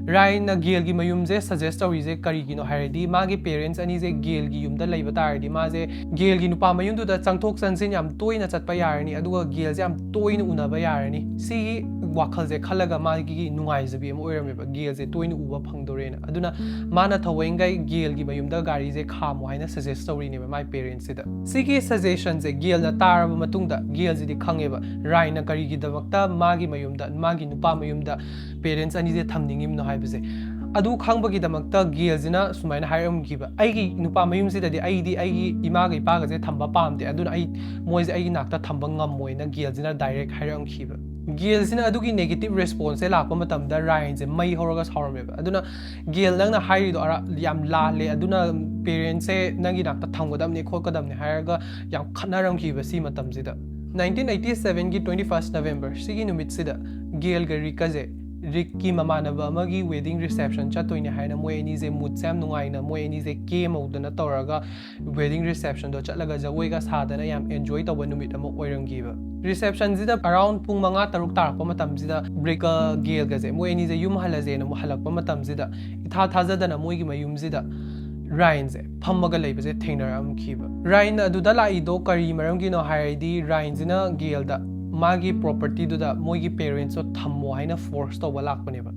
ꯔꯥꯏꯟꯅ ꯒꯦꯜꯒꯤ ꯃꯌꯨꯝꯁꯦ ꯁꯖꯦꯁ ꯇꯧꯔꯤꯁꯦ ꯀꯔꯤꯒꯤꯅꯣ ꯍꯥꯏꯔꯗꯤ, ꯃꯥꯒꯤ ꯄꯦꯔꯦꯟꯁ ꯑꯅꯤꯁꯦ ꯒꯦꯜꯒꯤ ꯌꯨꯝꯗ ꯂꯩꯕ ꯇꯥꯔꯗꯤ, ꯃꯥꯁꯦ ꯒꯦꯜꯒꯤ ꯅꯨꯄꯥ ꯃꯌꯨꯝꯗꯨꯗ ꯆꯪꯊꯣꯛ ꯆꯪꯁꯤꯟ ꯌꯥꯝ ꯇꯣꯏꯅ ꯆꯠꯄ ꯌꯥꯔꯅꯤ, ꯑꯗꯨꯒ ꯒꯦꯜꯁꯦ ꯌꯥꯝ ꯇꯣꯏꯅ ꯎꯅꯕ ꯌꯥꯔꯅꯤ꯫ ꯁꯤꯒꯤ ꯋꯥꯈꯜꯁꯦ ꯈꯜꯂꯒ ꯃꯥꯒꯤ ꯅꯨꯡꯉꯥꯏꯖꯕꯤ ꯑꯃ ꯑꯣꯏꯔꯝꯃꯦꯕ, ꯒꯦꯜꯁꯦ ꯇꯣꯏꯅ ꯎꯕ ꯐꯪꯗꯣꯔꯦꯅ꯫ ꯑꯗꯨꯅ ꯃꯥꯅ ꯊꯑꯣꯏꯡꯈꯩ ꯒꯦꯜꯒꯤ ꯃꯌꯨꯝꯗ ꯒꯥꯔꯤꯁꯦ ꯈꯥꯝꯃꯣ ꯍꯥꯏꯅ ꯁꯖꯦꯁ ꯇꯧꯔꯤꯅꯦꯕ ꯃꯥꯏ ꯄꯦꯔꯦꯟꯁꯁꯤꯗ꯫ ꯁꯤꯒꯤ ꯁꯖꯦꯁꯟꯁꯦ ꯒꯦꯜꯅ ꯇꯥꯔꯕ ꯃꯇꯨꯡꯗ, ꯒꯦꯜꯁꯤꯗꯤ ꯈꯪꯉꯦꯕ ꯔꯥꯏꯟꯅ ꯀꯔꯤꯒꯤꯗꯃꯛꯇ ꯃꯥꯒꯤ ꯃꯌꯨꯝꯗ, ꯃꯥꯒꯤ ꯅꯨꯄꯥ ꯃꯌꯨꯝꯗ ꯄꯦꯔꯦꯟꯁ ꯑꯅꯤꯁꯦ ꯊꯝꯅꯤꯡꯉꯤꯕꯅꯣ ꯍꯥꯏꯕꯁꯦ꯫ ꯑꯗꯨ ꯈꯪꯕꯒꯤꯗꯃꯛꯇ ꯒꯦꯜꯁꯤꯅ ꯁꯨꯃꯥꯏꯅ ꯍꯥꯏꯔꯝꯈꯤꯕ, "ꯑꯩꯒꯤ ꯅꯨꯄꯥ ꯃꯌꯨꯝꯁꯤꯗꯗꯤ ꯑꯩꯗꯤ ꯑꯩꯒꯤ ꯏꯃꯥꯒ ꯏꯄꯥꯒꯁꯦ ꯊꯝꯕ ꯄꯥꯝꯗꯦ, ꯑꯗꯨꯅ ꯑꯩ ꯃꯣꯏꯁꯦ ꯑꯩꯒꯤ ꯅꯥꯛꯇ ꯊꯝꯕ ꯉꯝꯃꯣꯏꯅ" ꯒꯦꯜꯁꯤꯅ ꯗꯥꯏꯔꯦꯛ ꯍꯥꯏꯔꯝꯈꯤꯕ꯫ ꯒꯦꯜꯁꯤꯅ ꯑꯗꯨꯒꯤ ꯅꯦꯒꯦꯇꯤꯞ ꯔꯦꯁꯄꯣꯟꯁꯁꯦ ꯂꯥꯛꯄ ꯃꯇꯝꯗ ꯔꯥꯏꯟꯁꯦ ꯃꯩ ꯍꯧꯔꯒ ꯁꯥꯎꯔꯝꯃꯦꯕ꯫ ꯑꯗꯨꯅ "ꯒꯦꯜ, ꯅꯪꯅ ꯍꯥꯏꯔꯤꯗꯣ ꯑꯔꯥ-, ꯌꯥꯝ ꯂꯥꯜꯂꯦ, ꯑꯗꯨꯅ ꯄꯦꯔꯦꯟꯁꯁꯦ ꯅꯪꯒꯤ ꯅꯥꯛꯇ ꯊꯝꯒꯗꯕꯅꯤ ꯈꯣꯠꯀꯗꯕꯅꯤ" ꯍꯥꯏꯔꯒ ꯌꯥꯝ ꯈꯠꯅꯔꯝꯈꯤꯕ ꯁꯤ ꯃꯇꯝꯁꯤꯗ꯫ ꯅꯥꯏꯟꯇꯤꯟ ꯑꯩꯠꯇꯤ ꯁꯚꯦꯟꯒꯤ twenty first November ꯁꯤꯒꯤ ꯅꯨꯃꯤꯠꯁꯤꯗ ꯒꯦꯜꯒ ꯔꯤꯛꯀꯁꯦ ꯔꯤꯛꯀꯤ ꯃꯃꯥꯟꯅꯕ ꯑꯃꯒꯤ ꯋꯦꯗꯤꯡ ꯔꯤꯁꯦꯞꯁꯟ ꯆꯠꯇꯣꯏꯅꯦ ꯍꯥꯏꯅ ꯃꯣꯏ ꯑꯅꯤꯁꯦ ꯃꯨꯠꯁꯦ ꯌꯥꯝ ꯅꯨꯡꯉꯥꯏꯅ ꯃꯣꯏ ꯑꯅꯤꯁꯦ ꯀꯦ ꯃꯧꯗꯅ ꯇꯧꯔꯒ ꯋꯦꯗꯤꯡ ꯔꯤꯁꯦꯞꯁꯟꯗꯣ ꯆꯠꯂꯒ ꯖꯒꯣꯏꯒ ꯁꯥꯗꯅ ꯌꯥꯝ ꯑꯦꯟꯖꯣꯏ ꯇꯧꯕ ꯅꯨꯃꯤꯠ ꯑꯃ ꯑꯣꯏꯔꯝꯈꯤꯕ꯫ ꯔꯤꯁꯦꯞꯁꯟꯁꯤꯗ ꯑꯔꯥꯎꯟ ꯄꯨꯡ ꯃꯉꯥ ꯇꯔꯨꯛ ꯇꯥꯔꯛꯄ ꯃꯇꯝꯁꯤꯗ ꯔꯤꯛꯀ ꯒꯦꯜꯒꯁꯦ ꯃꯣꯏ ꯑꯅꯤꯁꯦ ꯌꯨꯝ ꯍꯜꯂꯁꯦꯅ ꯑꯃꯨꯛ ꯍꯜꯂꯛꯄ ꯃꯇꯝꯁꯤꯗ ꯏꯊꯥ ꯊꯥꯖꯗꯅ ꯃꯣꯏꯒꯤ ꯃꯌꯨꯝꯁꯤꯗ ꯔꯥꯏꯟꯁꯦ ꯐꯝꯃꯒ ꯂꯩꯕꯁꯦ ꯊꯦꯡꯅꯔꯛꯑꯝꯈꯤꯕ꯫ ꯔꯥꯏꯟ ꯑꯗꯨꯗ ꯂꯥꯛꯏꯗꯣ ꯀꯔꯤ ꯃꯔꯝꯒꯤꯅꯣ ꯍꯥꯏꯔꯗꯤ ꯔꯥꯏꯟꯁꯤꯅ ꯒꯦꯜꯗ ꯃꯥꯒꯤ ꯄ꯭ꯔꯣꯄꯔꯇꯤꯗꯨꯗ ꯃꯣꯏꯒꯤ ꯄꯦꯔꯦꯟꯁꯇꯣ ꯊꯝꯃꯣ ꯍꯥꯏꯅ ꯐꯣꯔꯁ ꯇꯧꯕ ꯂꯥꯛꯄꯅꯦꯕ꯫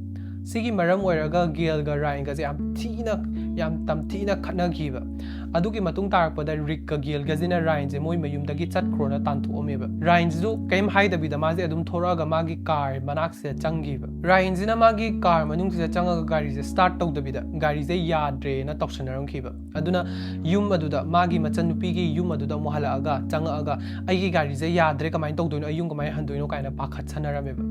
ꯁꯤꯒꯤ ꯃꯔꯝ ꯑꯣꯏꯔꯒ ꯒꯦꯜꯒ ꯔꯥꯏꯟꯒꯁꯦ ꯌꯥꯝ ꯊꯤꯅ, ꯌꯥꯝ ꯇꯝꯊꯤꯅ ꯈꯠꯅꯈꯤꯕ꯫ ꯑꯗꯨꯒꯤ ꯃꯇꯨꯡ ꯇꯥꯔꯛꯄꯗ ꯔꯤꯛꯀ ꯒꯦꯜꯒꯁꯤꯅ ꯔꯥꯏꯟꯁꯦ ꯃꯣꯏ ꯃꯌꯨꯝꯗꯒꯤ ꯆꯠꯈ꯭ꯔꯣꯅ ꯇꯥꯟꯊꯣꯛꯑꯝꯃꯦꯕ꯫ ꯔꯥꯏꯟꯁꯤꯁꯨ ꯀꯩꯝ ꯍꯥꯏꯗꯕꯤꯗ ꯃꯥꯁꯦ ꯑꯗꯨꯝ ꯊꯣꯔꯛꯑꯒ ꯃꯥꯒꯤ ꯀꯥꯔ ꯃꯅꯥꯛꯁꯤꯗ ꯆꯪꯈꯤꯕ꯫ ꯔꯥꯏꯟꯁꯤꯅ ꯃꯥꯒꯤ ꯀꯥꯔ ꯃꯅꯨꯡꯁꯤꯗ ꯆꯪꯉꯒ ꯒꯥꯔꯤꯁꯦ ꯁ꯭ꯇꯥꯔꯠ ꯇꯧꯗꯕꯤꯗ ꯒꯥꯔꯤꯁꯦ ꯌꯥꯗ꯭ꯔꯦꯅ ꯇꯧꯁꯟꯅꯔꯝꯈꯤꯕ꯫ ꯑꯗꯨꯅ ꯌꯨꯝ ꯑꯗꯨꯗ ꯃꯥꯒꯤ ꯃꯆꯟꯅꯨꯄꯤꯒꯤ ꯌꯨꯝ ꯑꯗꯨꯗ ꯑꯃꯨꯛ ꯍꯜꯂꯛꯑꯒ, ꯆꯪꯉꯛꯑꯒ, "ꯑꯩꯒꯤ ꯒꯥꯔꯤꯁꯦ ꯌꯥꯗ꯭ꯔꯦ, ꯀꯃꯥꯏꯅ ꯇꯧꯗꯣꯏꯅꯣ? ꯑꯩ ꯌꯨꯝ ꯀꯃꯥꯏꯅ ꯍꯟꯗꯣꯏꯅꯣ?" ꯀꯥꯏꯅ ꯄꯥꯈꯠꯁꯟꯅꯔꯝꯃꯦꯕ꯫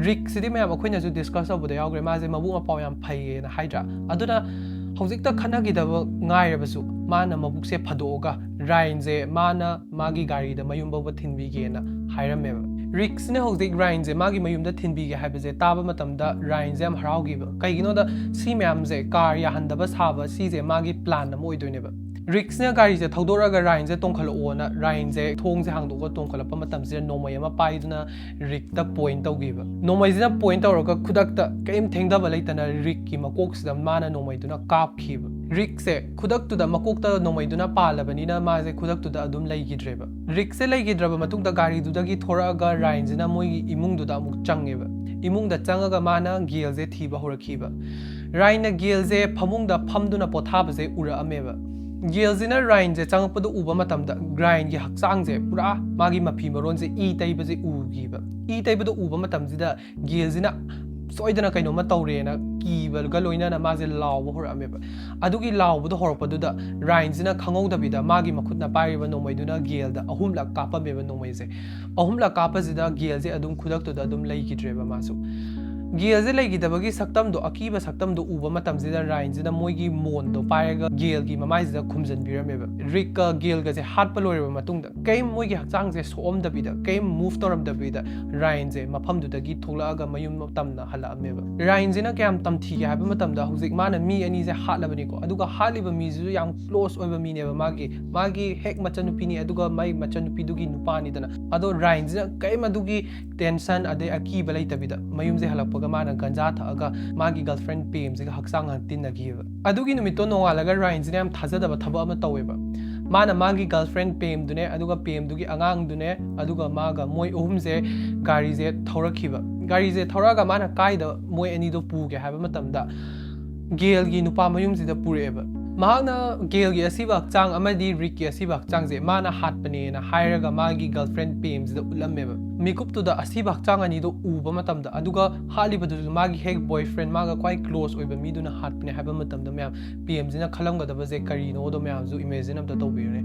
ꯔꯤꯛꯁꯤꯗꯤ ꯃꯌꯥꯝ ꯑꯩꯈꯣꯏꯅꯁꯨ ꯗꯤꯁꯀꯁ ꯇꯧꯕꯗ ꯌꯥꯎꯈ꯭ꯔꯦ, ꯃꯥꯁꯦ ꯃꯕꯨꯛ ꯃꯄꯥꯎ ꯌꯥꯝ ꯐꯩꯌꯦꯅ ꯍꯥꯏꯗ꯭ꯔꯥ? ꯑꯗꯨꯅ ꯍꯧꯖꯤꯛꯇ ꯈꯠꯅꯈꯤꯗꯕ ꯉꯥꯏꯔꯕꯁꯨ ꯃꯥꯅ ꯃꯕꯨꯛꯁꯦ ꯐꯗꯣꯛꯑꯒ ꯔꯥꯏꯟꯁꯦ ꯃꯥꯅ ꯃꯥꯒꯤ ꯒꯥꯔꯤꯗ ꯃꯌꯨꯝ ꯐꯥꯎꯕ ꯊꯤꯟꯕꯤꯒꯦꯅ ꯍꯥꯏꯔꯝꯃꯦꯕ꯫ ꯔꯤꯛꯁꯤꯅ ꯍꯧꯖꯤꯛ ꯔꯥꯏꯟꯁꯦ ꯃꯥꯒꯤ ꯃꯌꯨꯝꯗ ꯊꯤꯟꯕꯤꯒꯦ ꯍꯥꯏꯕꯁꯦ ꯇꯥꯕ ꯃꯇꯝꯗ ꯔꯥꯏꯟꯁꯦ ꯌꯥꯝ ꯍꯔꯥꯎꯈꯤꯕ꯫ ꯀꯩꯒꯤꯅꯣꯗ ꯁꯤ ꯃꯌꯥꯝꯁꯦ ꯀꯥꯔ ꯌꯥꯍꯟꯗꯕ ꯁꯥꯕ ꯁꯤꯁꯦ ꯃꯥꯒꯤ ꯄ꯭ꯂꯥꯟ ꯑꯃ ꯑꯣꯏꯗꯣꯏꯅꯦꯕ꯫ ꯔꯤꯛꯁꯅ ꯒꯥꯔꯤꯁꯦ ꯊꯧꯗꯣꯔꯛꯑꯒ ꯔꯥꯏꯟꯁꯦ ꯇꯣꯡꯈꯠꯂꯛꯑꯣꯅ ꯔꯥꯏꯟꯁꯦ ꯊꯣꯡꯁꯦ ꯍꯥꯡꯗꯣꯛꯑꯒ ꯇꯣꯡꯈꯠꯂꯛꯄ ꯃꯇꯝꯁꯤꯗ ꯅꯣꯡꯃꯩ ꯑꯃ ꯄꯥꯏꯗꯨꯅ ꯔꯤꯛꯇ ꯄꯣꯏꯟ ꯇꯧꯈꯤꯕ꯫ ꯅꯣꯡꯃꯩꯁꯤꯅ ꯄꯣꯏꯟ ꯇꯧꯔꯒ ꯈꯨꯗꯛꯇ ꯀꯔꯤꯝ ꯊꯦꯡꯊꯕ ꯂꯩꯇꯅ ꯔꯤꯛꯀꯤ ꯃꯀꯣꯛꯁꯤꯗ ꯃꯥꯅ ꯅꯣꯡꯃꯩꯗꯨꯅ ꯀꯥꯞꯈꯤꯕ꯫ ꯔꯤꯛꯁꯦ ꯈꯨꯗꯛꯇꯨꯗ ꯃꯀꯣꯛꯇ ꯅꯣꯡꯃꯩꯗꯨꯅ ꯄꯥꯜꯂꯕꯅꯤꯅ ꯃꯥꯁꯦ ꯈꯨꯗꯛꯇꯨꯗ ꯑꯗꯨꯝ ꯂꯩꯈꯤꯗ꯭ꯔꯦꯕ꯫ ꯔꯤꯛꯁꯦ ꯂꯩꯈꯤꯗ꯭ꯔꯕ ꯃꯇꯨꯡꯗ ꯒꯥꯔꯤꯗꯨꯗꯒꯤ ꯊꯣꯔꯛꯑꯒ ꯔꯥꯏꯟꯁꯤꯅ ꯃꯣꯏꯒꯤ ꯏꯃꯨꯡꯗꯨꯗ ꯑꯃꯨꯛ ꯆꯪꯉꯦꯕ꯫ ꯏꯃꯨꯡꯗ ꯆꯪꯉꯒ ꯃꯥꯅ ꯒꯦꯜꯁꯦ ꯊꯤꯕ ꯍꯧꯔꯛꯈꯤꯕ꯫ ꯔꯥꯏꯟꯅ ꯒꯦꯜꯁꯦ ꯐꯃꯨꯡꯗ ꯐꯝꯗꯨꯅ ꯄꯣꯊꯥꯕꯁꯦ ꯎꯔꯛꯑꯝꯃꯦꯕ꯫ ꯒꯦꯜꯁꯤꯅ ꯔꯥꯏꯟꯁꯦ ꯆꯪꯉꯛꯄꯗ ꯎꯕ ꯃꯇꯝꯗ ꯔꯥꯏꯟꯒꯤ ꯍꯛꯆꯥꯡꯁꯦ ꯄꯨꯔꯥ ꯃꯥꯒꯤ ꯃꯐꯤ ꯃꯔꯣꯟꯁꯦ ꯏ ꯇꯩꯕꯁꯦ ꯎꯈꯤꯕ꯫ ꯏ ꯇꯩꯕꯗ ꯎꯕ ꯃꯇꯝꯁꯤꯗ ꯒꯦꯜꯁꯤꯅ ꯁꯣꯏꯗꯅ ꯀꯩꯅꯣꯝꯃ ꯇꯧꯔꯦꯅ ꯀꯤꯕꯒ ꯂꯣꯏꯅꯅ ꯃꯥꯁꯦ ꯂꯥꯎꯕ ꯍꯧꯔꯛꯑꯝꯃꯦꯕ꯫ ꯑꯗꯨꯒꯤ ꯂꯥꯎꯕꯗꯣ ꯍꯧꯔꯛꯄꯗꯨꯗ ꯔꯥꯏꯟꯁꯤꯅ ꯈꯪꯍꯧꯗꯕꯤꯗ ꯃꯥꯒꯤ ꯃꯈꯨꯠꯅ ꯄꯥꯏꯔꯤꯕ ꯅꯣꯡꯃꯩꯗꯨꯅ ꯒꯦꯜꯗ ꯑꯍꯨꯝꯂꯛ ꯀꯥꯞꯄꯝꯃꯦꯕ ꯅꯣꯡꯃꯩꯁꯦ꯫ ꯑꯍꯨꯝꯂꯛ ꯀꯥꯞꯄꯁꯤꯗ ꯒꯦꯜꯁꯦ ꯑꯗꯨꯝ ꯈꯨꯗꯛꯇꯨꯗ ꯑꯗꯨꯝ ꯂꯩꯈꯤꯗ꯭ꯔꯦꯕ ꯃꯥꯁꯨ꯫ ꯒꯦꯜꯁꯦ ꯂꯩꯈꯤꯗꯕꯒꯤ ꯁꯛꯇꯝꯗꯣ, ꯑꯀꯤꯕ ꯁꯛꯇꯝꯗꯣ ꯎꯕ ꯃꯇꯝꯁꯤꯗ ꯔꯥꯏꯟꯁꯤꯅ ꯃꯣꯏꯒꯤ ꯃꯣꯟꯗꯣ ꯄꯥꯏꯔꯒ ꯒꯦꯜꯒꯤ ꯃꯃꯥꯏꯁꯤꯗ ꯈꯨꯝꯖꯤꯟꯕꯤꯔꯝꯃꯦꯕ꯫ ꯔꯤꯛꯀ ꯒꯦꯜꯒꯁꯦ ꯍꯥꯠꯄ ꯂꯣꯏꯔꯕ ꯃꯇꯨꯡꯗ ꯀꯩꯝ ꯃꯣꯏꯒꯤ ꯍꯛꯆꯥꯡꯁꯦ ꯁꯣꯛꯑꯝꯗꯕꯤꯗ, ꯀꯩꯝ ꯃꯨꯚ ꯇꯧꯔꯝꯗꯕꯤꯗ ꯔꯥꯏꯟꯁꯦ ꯃꯐꯝꯗꯨꯗꯒꯤ ꯊꯣꯛꯂꯛꯑꯒ ꯃꯌꯨꯝ ꯇꯝꯅ ꯍꯜꯂꯛꯑꯝꯃꯦꯕ꯫ ꯔꯥꯏꯟꯁꯤꯅ ꯀꯌꯥꯝ ꯇꯝꯊꯤꯒꯦ ꯍꯥꯏꯕ ꯃꯇꯝꯗ, ꯍꯧꯖꯤꯛ ꯃꯥꯅ ꯃꯤ ꯑꯅꯤꯁꯦ ꯍꯥꯠꯂꯕꯅꯤꯀꯣ, ꯑꯗꯨꯒ ꯍꯥꯠꯂꯤꯕ ꯃꯤꯁꯤꯁꯨ ꯌꯥꯝ ꯀ꯭ꯂꯣꯁ ꯑꯣꯏꯕ ꯃꯤꯅꯦꯕ꯫ ꯃꯥꯒꯤ ꯃꯥꯒꯤ ꯍꯦꯛ ꯃꯆꯟꯅꯨꯄꯤꯅꯤ, ꯑꯗꯨꯒ ꯃꯥꯒꯤ ꯃꯆꯟꯅꯨꯄꯤꯗꯨꯒꯤ ꯅꯨꯄꯥꯅꯤꯗꯅ꯫ ꯑꯗꯣ ꯔꯥꯏꯟꯁꯤꯅ ꯀꯔꯤꯝ ꯑꯗꯨꯒꯤ ꯇꯦꯟꯁꯟ ꯑꯗꯩ ꯑꯀꯤꯕ ꯂꯩꯇꯕꯤꯗ ꯃꯌꯨꯝꯁꯦ ꯍꯜꯂꯛꯄꯒ ꯃꯥꯅ ꯒꯟꯖꯥ ꯊꯛꯑꯒ ꯃꯥꯒꯤ ꯒꯔꯜꯐ꯭ꯔꯦꯟ ꯄꯦꯝꯁꯤꯒ ꯍꯛꯆꯥꯡ ꯍꯥꯟ ꯇꯤꯟꯅꯈꯤꯑꯕ꯫ ꯑꯗꯨꯒꯤ ꯅꯨꯃꯤꯠꯇꯣ ꯅꯣꯡꯉꯥꯜꯂꯒ ꯔꯥꯏꯟꯁꯤꯅ ꯌꯥꯝ ꯊꯥꯖꯗꯕ ꯊꯕꯛ ꯑꯃ ꯇꯧꯋꯦꯕ꯫ ꯃꯥꯅ ꯃꯥꯒꯤ ꯒꯔꯜꯐ꯭ꯔꯦꯟ ꯄꯦꯝꯗꯨꯅꯦ, ꯑꯗꯨꯒ ꯄꯦꯝꯗꯨꯒꯤ ꯑꯉꯥꯡꯗꯨꯅꯦ, ꯑꯗꯨꯒ ꯃꯥꯒ, ꯃꯣꯏ ꯑꯍꯨꯝꯁꯦ ꯒꯥꯔꯤꯁꯦ ꯊꯧꯔꯛꯈꯤꯕ꯫ ꯒꯥꯔꯤꯁꯦ ꯊꯧꯔꯛꯑꯒ ꯃꯥꯅ ꯀꯥꯏꯗ ꯃꯣꯏ ꯑꯅꯤꯗꯣ ꯄꯨꯒꯦ ꯍꯥꯏꯕ ꯃꯇꯝꯗ, ꯒꯦꯜꯒꯤ ꯅꯨꯄꯥ ꯃꯌꯨꯝꯁꯤꯗ ꯄꯨꯔꯛꯑꯦꯕ꯫ ꯃꯍꯥꯛꯅ ꯒꯦꯜꯒꯤ ꯑꯁꯤꯕ ꯍꯛꯆꯥꯡ ꯑꯃꯗꯤ ꯔꯤꯛꯀꯤ ꯑꯁꯤꯕ ꯍꯛꯆꯥꯡꯁꯦ ꯃꯥꯅ ꯍꯥꯠꯄꯅꯦꯅ ꯍꯥꯏꯔꯒ ꯃꯥꯒꯤ ꯒꯔꯜꯐ꯭ꯔꯦꯟ ꯄꯦꯝꯁꯤꯗ ꯎꯠꯂꯝꯃꯦꯕ꯫ ꯃꯤꯀꯨꯞꯇꯨꯗ ꯑꯁꯤꯕ ꯍꯛꯆꯥꯡ ꯑꯅꯤꯗꯣ ꯎꯕ ꯃꯇꯝꯗ, ꯑꯗꯨꯒ ꯍꯥꯠꯂꯤꯕꯗꯨꯁꯨ ꯃꯥꯒꯤ ꯍꯦꯛ ꯕꯣꯏꯐ꯭ꯔꯦꯟ, ꯃꯥꯒ ꯈ꯭ꯋꯥꯏ ꯀ꯭ꯂꯣꯁ ꯑꯣꯏꯕ ꯃꯤꯗꯨꯅ ꯍꯥꯠꯄꯅꯦ ꯍꯥꯏꯕ ꯃꯇꯝꯗ, ꯃꯌꯥꯝ, ꯄꯦꯝꯁꯤꯅ ꯈꯜꯂꯝꯒꯗꯕꯁꯦ ꯀꯔꯤꯅꯣꯗꯣ ꯃꯌꯥꯝꯁꯨ ꯏꯃꯦꯖꯤꯟ ꯑꯝꯇ ꯇꯧꯕꯤꯌꯨꯅꯦ꯫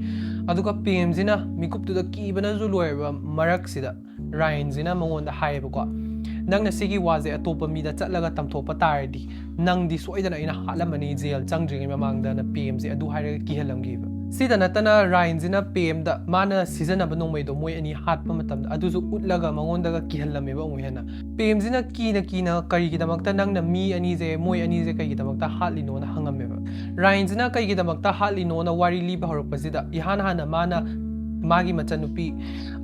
ꯑꯗꯨꯒ ꯄꯦꯝꯁꯤꯅ ꯃꯤꯀꯨꯞꯇꯨꯗ ꯀꯤꯕꯅꯁꯨ ꯂꯣꯏꯔꯕ ꯃꯔꯛꯁꯤꯗ ꯔꯥꯏꯟꯁꯤꯅ ꯃꯉꯣꯟꯗ ꯍꯥꯏꯌꯦꯕꯀꯣ, "ꯅꯪꯅ ꯁꯤꯒꯤ ꯋꯥꯁꯦ ꯑꯇꯣꯞꯄ ꯃꯤꯗ ꯆꯠꯂꯒ ꯇꯝꯊꯣꯛꯄ ꯇꯥꯔꯗꯤ, ꯅꯪꯗꯤ ꯁꯣꯏꯗꯅ ꯑꯩꯅ ꯍꯥꯠꯂꯝꯃꯅꯤ ꯖꯦꯜ ꯆꯪꯗ꯭ꯔꯤꯉꯩ ꯃꯃꯥꯡꯗꯅ" ꯄꯦꯝꯁꯦ ꯑꯗꯨ ꯍꯥꯏꯔꯒ ꯀꯤꯍꯜꯂꯝꯈꯤꯕ꯫ ꯁꯤꯗ ꯅꯠꯇꯅ ꯔꯥꯏꯟꯁꯤꯅ ꯄꯦꯝꯗ ꯃꯥꯅ ꯁꯤꯖꯤꯟꯅꯕ ꯅꯣꯡꯃꯩꯗꯣ ꯃꯣꯏ ꯑꯅꯤ ꯍꯥꯠꯄ ꯃꯇꯝꯗ ꯑꯗꯨꯁꯨ ꯎꯠꯂꯒ ꯃꯉꯣꯟꯗꯒ ꯀꯤꯍꯜꯂꯝꯃꯦꯕ ꯑꯃꯨꯛ ꯍꯦꯟꯅ꯫ ꯄꯦꯝꯁꯤꯅ ꯀꯤꯅ ꯀꯤꯅ ꯀꯔꯤꯒꯤꯗꯃꯛꯇ ꯅꯪꯅ ꯃꯤ ꯑꯅꯤꯁꯦ, ꯃꯣꯏ ꯑꯅꯤꯁꯦ ꯀꯩꯒꯤꯗꯃꯛꯇ ꯍꯥꯠꯂꯤꯅꯣꯅ ꯍꯪꯉꯝꯃꯦꯕ꯫ ꯔꯥꯏꯟꯁꯤꯅ ꯀꯩꯒꯤꯗꯃꯛꯇ ꯍꯥꯠꯂꯤꯅꯣꯅ ꯋꯥꯔꯤ ꯂꯤꯕ ꯍꯧꯔꯛꯄꯁꯤꯗ, ꯏꯍꯥꯟ ꯍꯥꯟꯅ ꯃꯥꯅ ꯃꯥꯒꯤ ꯃꯆꯟꯅꯨꯄꯤ,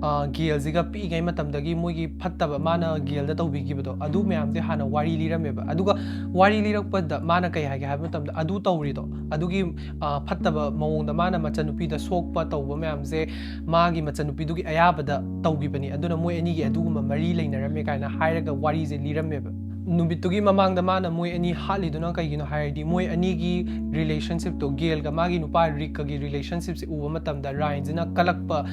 ꯑ, ꯒꯦꯜꯁꯤꯒ ꯄꯤꯛꯏꯉꯩ ꯃꯇꯝꯗꯒꯤ ꯃꯣꯏꯒꯤ ꯐꯠꯇꯕ, ꯃꯥꯅ ꯒꯦꯜꯗ ꯇꯧꯕꯤꯈꯤꯕꯗꯣ, ꯑꯗꯨ ꯃꯌꯥꯝꯁꯦ ꯍꯥꯟꯅ ꯋꯥꯔꯤ ꯂꯤꯔꯝꯃꯦꯕ꯫ ꯑꯗꯨꯒ ꯋꯥꯔꯤ ꯂꯤꯔꯛꯄꯗ ꯃꯥꯅ ꯀꯩ ꯍꯥꯏꯒꯦ ꯍꯥꯏꯕ ꯃꯇꯝꯗ, ꯑꯗꯨ ꯇꯧꯔꯤꯗꯣ, ꯑꯗꯨꯒꯤ, ꯑ, ꯐꯠꯇꯕ ꯃꯑꯣꯡꯗ ꯃꯥꯅ ꯃꯆꯟꯅꯨꯄꯤꯗ ꯁꯣꯛꯄ ꯇꯧꯕ ꯃꯌꯥꯝꯁꯦ ꯃꯥꯒꯤ ꯃꯆꯟꯅꯨꯄꯤꯗꯨꯒꯤ ꯑꯌꯥꯕꯗ ꯇꯧꯈꯤꯕꯅꯤ, ꯑꯗꯨꯅ ꯃꯣꯏ ꯑꯅꯤꯒꯤ ꯑꯗꯨꯒꯨꯝꯕ ꯃꯔꯤ ꯂꯩꯅꯔꯝꯃꯦ ꯀꯥꯏꯅ ꯍꯥꯏꯔꯒ ꯋꯥꯔꯤꯁꯦ ꯂꯤꯔꯝꯃꯦꯕ꯫ ꯅꯨꯃꯤꯠꯇꯨꯒꯤ ꯃꯃꯥꯡꯗ ꯃꯥꯅ ꯃꯣꯏ ꯑꯅꯤ ꯍꯥꯠꯂꯤꯗꯨꯅ ꯀꯩꯒꯤꯅꯣ ꯍꯥꯏꯔꯗꯤ, ꯃꯣꯏ ꯑꯅꯤꯒꯤ ꯔꯤꯂꯦꯁꯟꯁꯤꯞꯇꯣ, ꯒꯦꯜꯒ ꯃꯥꯒꯤ ꯅꯨꯄꯥ ꯔꯤꯛꯀꯒꯤ ꯔꯤꯂꯦꯁꯟꯁꯤꯞꯁꯦ ꯎꯕ ꯃꯇꯝꯗ ꯔꯥꯏꯟꯁꯤꯅ ꯀꯂꯛꯄ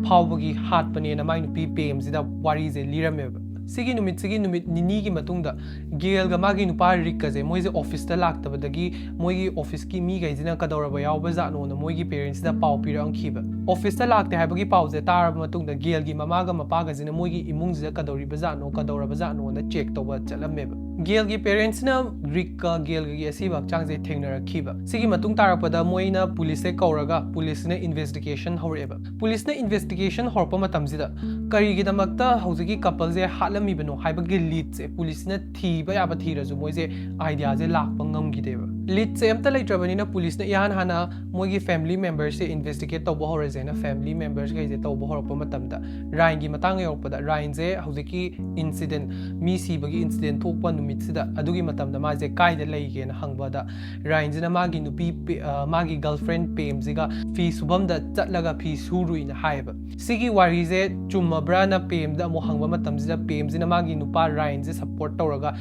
ꯐꯥꯎꯕꯒꯤ ꯍꯥꯠꯄꯅꯦꯅ ꯃꯥꯏ ꯅꯨꯄꯤ ꯄꯦꯝꯁꯤꯗ ꯋꯥꯔꯤꯁꯦ ꯂꯤꯔꯝꯃꯦꯕ꯫ ꯁꯤꯒꯤ ꯅꯨꯃꯤꯠꯁꯤꯒꯤ ꯅꯨꯃꯤꯠ ꯅꯤꯅꯤꯒꯤ ꯃꯇꯨꯡꯗ ꯒꯦꯜꯒ ꯃꯥꯒꯤ ꯅꯨꯄꯥ ꯔꯤꯛꯀꯁꯦ ꯃꯣꯏꯁꯦ ꯑꯣꯐꯤꯁꯇ ꯂꯥꯛꯇꯕꯗꯒꯤ ꯃꯣꯏꯒꯤ ꯑꯣꯐꯤꯁꯀꯤ ꯃꯤꯈꯩꯁꯤꯅ ꯀꯗꯧꯔꯕ ꯌꯥꯎꯕꯖꯥꯠꯅꯣꯅ ꯃꯣꯏꯒꯤ ꯄꯦꯔꯦꯟꯁꯇ ꯄꯥꯎ ꯄꯤꯔꯛꯈꯤꯕ꯫ ꯑꯣꯐꯤꯁꯇ ꯂꯥꯛꯇꯦ ꯍꯥꯏꯕꯒꯤ ꯄꯥꯎꯁꯦ ꯇꯥꯔꯕ ꯃꯇꯨꯡꯗ ꯒꯦꯜꯒꯤ ꯃꯃꯥꯒ ꯃꯄꯥꯒꯁꯤꯅ ꯃꯣꯏꯒꯤ ꯏꯃꯨꯡꯁꯤꯗ ꯀꯗꯧꯔꯤꯕꯖꯥꯠꯅꯣ, ꯀꯗꯧꯔꯕꯖꯥꯠꯅꯣꯅ ꯆꯦꯛ ꯇꯧꯕ ꯆꯠꯂꯝꯃꯦꯕ꯫ ꯒꯦꯜꯒꯤ ꯄꯦꯔꯦꯟꯁꯅ ꯔꯤꯛꯀ ꯒꯦꯜꯒꯒꯤ ꯑꯁꯤꯕ ꯍꯛꯆꯥꯡꯁꯦ ꯊꯦꯡꯅꯔꯛꯈꯤꯕ꯫ ꯁꯤꯒꯤ ꯃꯇꯨꯡ ꯇꯥꯔꯛꯄꯗ ꯃꯣꯏꯅ ꯄꯨꯂꯤꯁꯁꯦ ꯀꯧꯔꯒ ꯄꯨꯂꯤꯁꯅ ꯏꯟꯚꯦꯁꯇꯤꯒꯦꯁꯟ ꯍꯧꯔꯛꯑꯦꯕ꯫ ꯄꯨꯂꯤꯁꯅ ꯏꯟꯚꯦꯁꯇꯤꯒꯦꯁꯟ ꯍꯧꯔꯛꯄ ꯃꯇꯝꯁꯤꯗ ꯀꯔꯤꯒꯤꯗꯃꯛꯇ ꯍꯧꯖꯤꯛꯀꯤ ꯀꯄꯜꯁꯦ ꯍꯥꯠꯂꯝꯃꯤꯕꯅꯣ ꯍꯥꯏꯕꯒꯤ ꯂꯤꯗꯁꯦ ꯄꯨꯂꯤꯁꯅ ꯊꯤꯕ ꯌꯥꯕ ꯊꯤꯔꯁꯨ ꯃꯣꯏꯁꯦ ꯑꯥꯏꯗꯤꯌꯥꯁꯦ ꯂꯥꯛꯄ ꯉꯝꯈꯤꯗꯦꯕ꯫ ꯂꯤꯗꯁꯦ ꯑꯝꯇ ꯂꯩꯇ꯭ꯔꯕꯅꯤꯅ ꯄꯨꯂꯤꯁꯅ ꯏꯍꯥꯟ ꯍꯥꯟꯅ ꯃꯣꯏꯒꯤ ꯐꯦꯃꯤꯂꯤ ꯃꯦꯝꯕꯔꯁꯦ ꯏꯟꯚꯦꯁꯇꯤꯒꯦꯠ ꯇꯧꯕ ꯍꯧꯔꯁꯦꯅ ꯐꯦꯃꯤꯂꯤ ꯃꯦꯝꯕꯔꯁꯈꯩꯁꯦ ꯇꯧꯕ ꯍꯧꯔꯛꯄ ꯃꯇꯝꯗ ꯔꯥꯏꯟꯒꯤ ꯃꯇꯥꯡ ꯌꯧꯔꯛꯄꯗ ꯔꯥꯏꯟꯁꯦ ꯍꯧꯖꯤꯛꯀꯤ ꯏꯟꯁꯤꯗꯦꯟ, ꯃꯤ ꯁꯤꯕꯒꯤ ꯏꯟꯁꯤꯗꯦꯟ ꯊꯣꯛꯄ ꯅꯨꯃꯤꯠꯁꯤꯗ, ꯑꯗꯨꯒꯤ ꯃꯇꯝꯗ ꯃꯥꯁꯦ ꯀꯥꯏꯗ ꯂꯩꯒꯦꯅ ꯍꯪꯕꯗ ꯔꯥꯏꯟꯁꯤꯅ ꯃꯥꯒꯤ ꯅꯨꯄꯤ ꯄꯦ-, ꯑ, ꯃꯥꯒꯤ ꯒꯔꯜꯐ꯭ꯔꯦꯟ ꯄꯦꯝꯁꯤꯒ ꯐꯤ ꯁꯨꯐꯝꯗ ꯆꯠꯂꯒ ꯐꯤ ꯁꯨꯔꯨꯏꯅ ꯍꯥꯏꯌꯦꯕ꯫ ꯁꯤꯒꯤ ꯋꯥꯔꯤꯁꯦ ꯆꯨꯝꯃꯕ꯭ꯔꯥꯅ ꯄꯦꯝꯗ ꯑꯃꯨꯛ ꯍꯪꯕ ꯃꯇꯝꯁꯤꯗ ꯄꯦꯝꯁꯤꯅ ꯃꯥꯒꯤ ꯅꯨꯄꯥ ꯔꯥꯏꯟꯁꯦ ꯁꯞꯄꯣꯔꯠ ꯇꯧꯔꯒ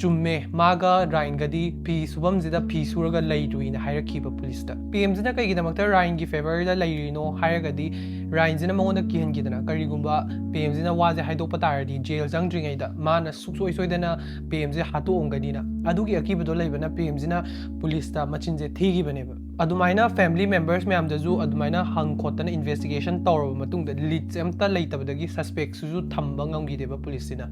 ꯆꯨꯝꯃꯦ, ꯃꯥꯒ ꯔꯥꯏꯟꯒꯗꯤ ꯐꯤ ꯁꯨꯐꯝꯁꯤꯗ ꯐꯤ ꯁꯨꯔꯒ ꯂꯩꯔꯨꯏꯅ ꯍꯥꯏꯔꯛꯈꯤꯕ ꯄꯨꯂꯤꯁꯇ꯫ ꯄꯦꯝꯁꯤꯅ ꯀꯩꯒꯤꯗꯃꯛꯇ ꯔꯥꯏꯟꯒꯤ ꯐꯦꯚꯔꯗ ꯂꯩꯔꯤꯅꯣ ꯍꯥꯏꯔꯒꯗꯤ ꯔꯥꯏꯟꯁꯤꯅ ꯃꯉꯣꯟꯗ ꯀꯤꯍꯟꯈꯤꯗꯅ ꯀꯔꯤꯒꯨꯝꯕ ꯄꯦꯝꯁꯤꯅ ꯋꯥꯁꯦ ꯍꯥꯏꯗꯣꯛꯄ ꯇꯥꯔꯗꯤ ꯖꯦꯜ ꯆꯪꯗ꯭ꯔꯤꯉꯩꯗ ꯃꯥꯅ ꯁꯨꯡꯁꯣꯏ ꯁꯣꯏꯗꯅ ꯄꯦꯝꯁꯦ ꯍꯥꯠꯇꯣꯛꯑꯝꯒꯅꯤꯅ꯫ ꯑꯗꯨꯒꯤ ꯑꯀꯤꯕꯗꯣ ꯂꯩꯕꯅ ꯄꯦꯝꯁꯤꯅ ꯄꯨꯂꯤꯁꯇ ꯃꯆꯤꯟꯁꯦ ꯊꯤꯈꯤꯕꯅꯦꯕ꯫ ꯑꯗꯨꯃꯥꯏꯅ ꯐꯦꯃꯤꯂꯤ ꯃꯦꯝꯕꯔꯁ ꯃꯌꯥꯝꯗꯁꯨ ꯑꯗꯨꯃꯥꯏꯅ ꯍꯪ ꯈꯣꯠꯇꯅ ꯏꯟꯚꯦꯁꯇꯤꯒꯦꯁꯟ ꯇꯧꯔꯕ ꯃꯇꯨꯡꯗ ꯂꯤꯗꯁꯦ ꯑꯝꯇ ꯂꯩꯇꯕꯗꯒꯤ ꯁꯁꯄꯦꯛꯁꯤꯁꯨ ꯊꯝꯕ ꯉꯝꯈꯤꯗꯦꯕ ꯄꯨꯂꯤꯁꯁꯤꯅ꯫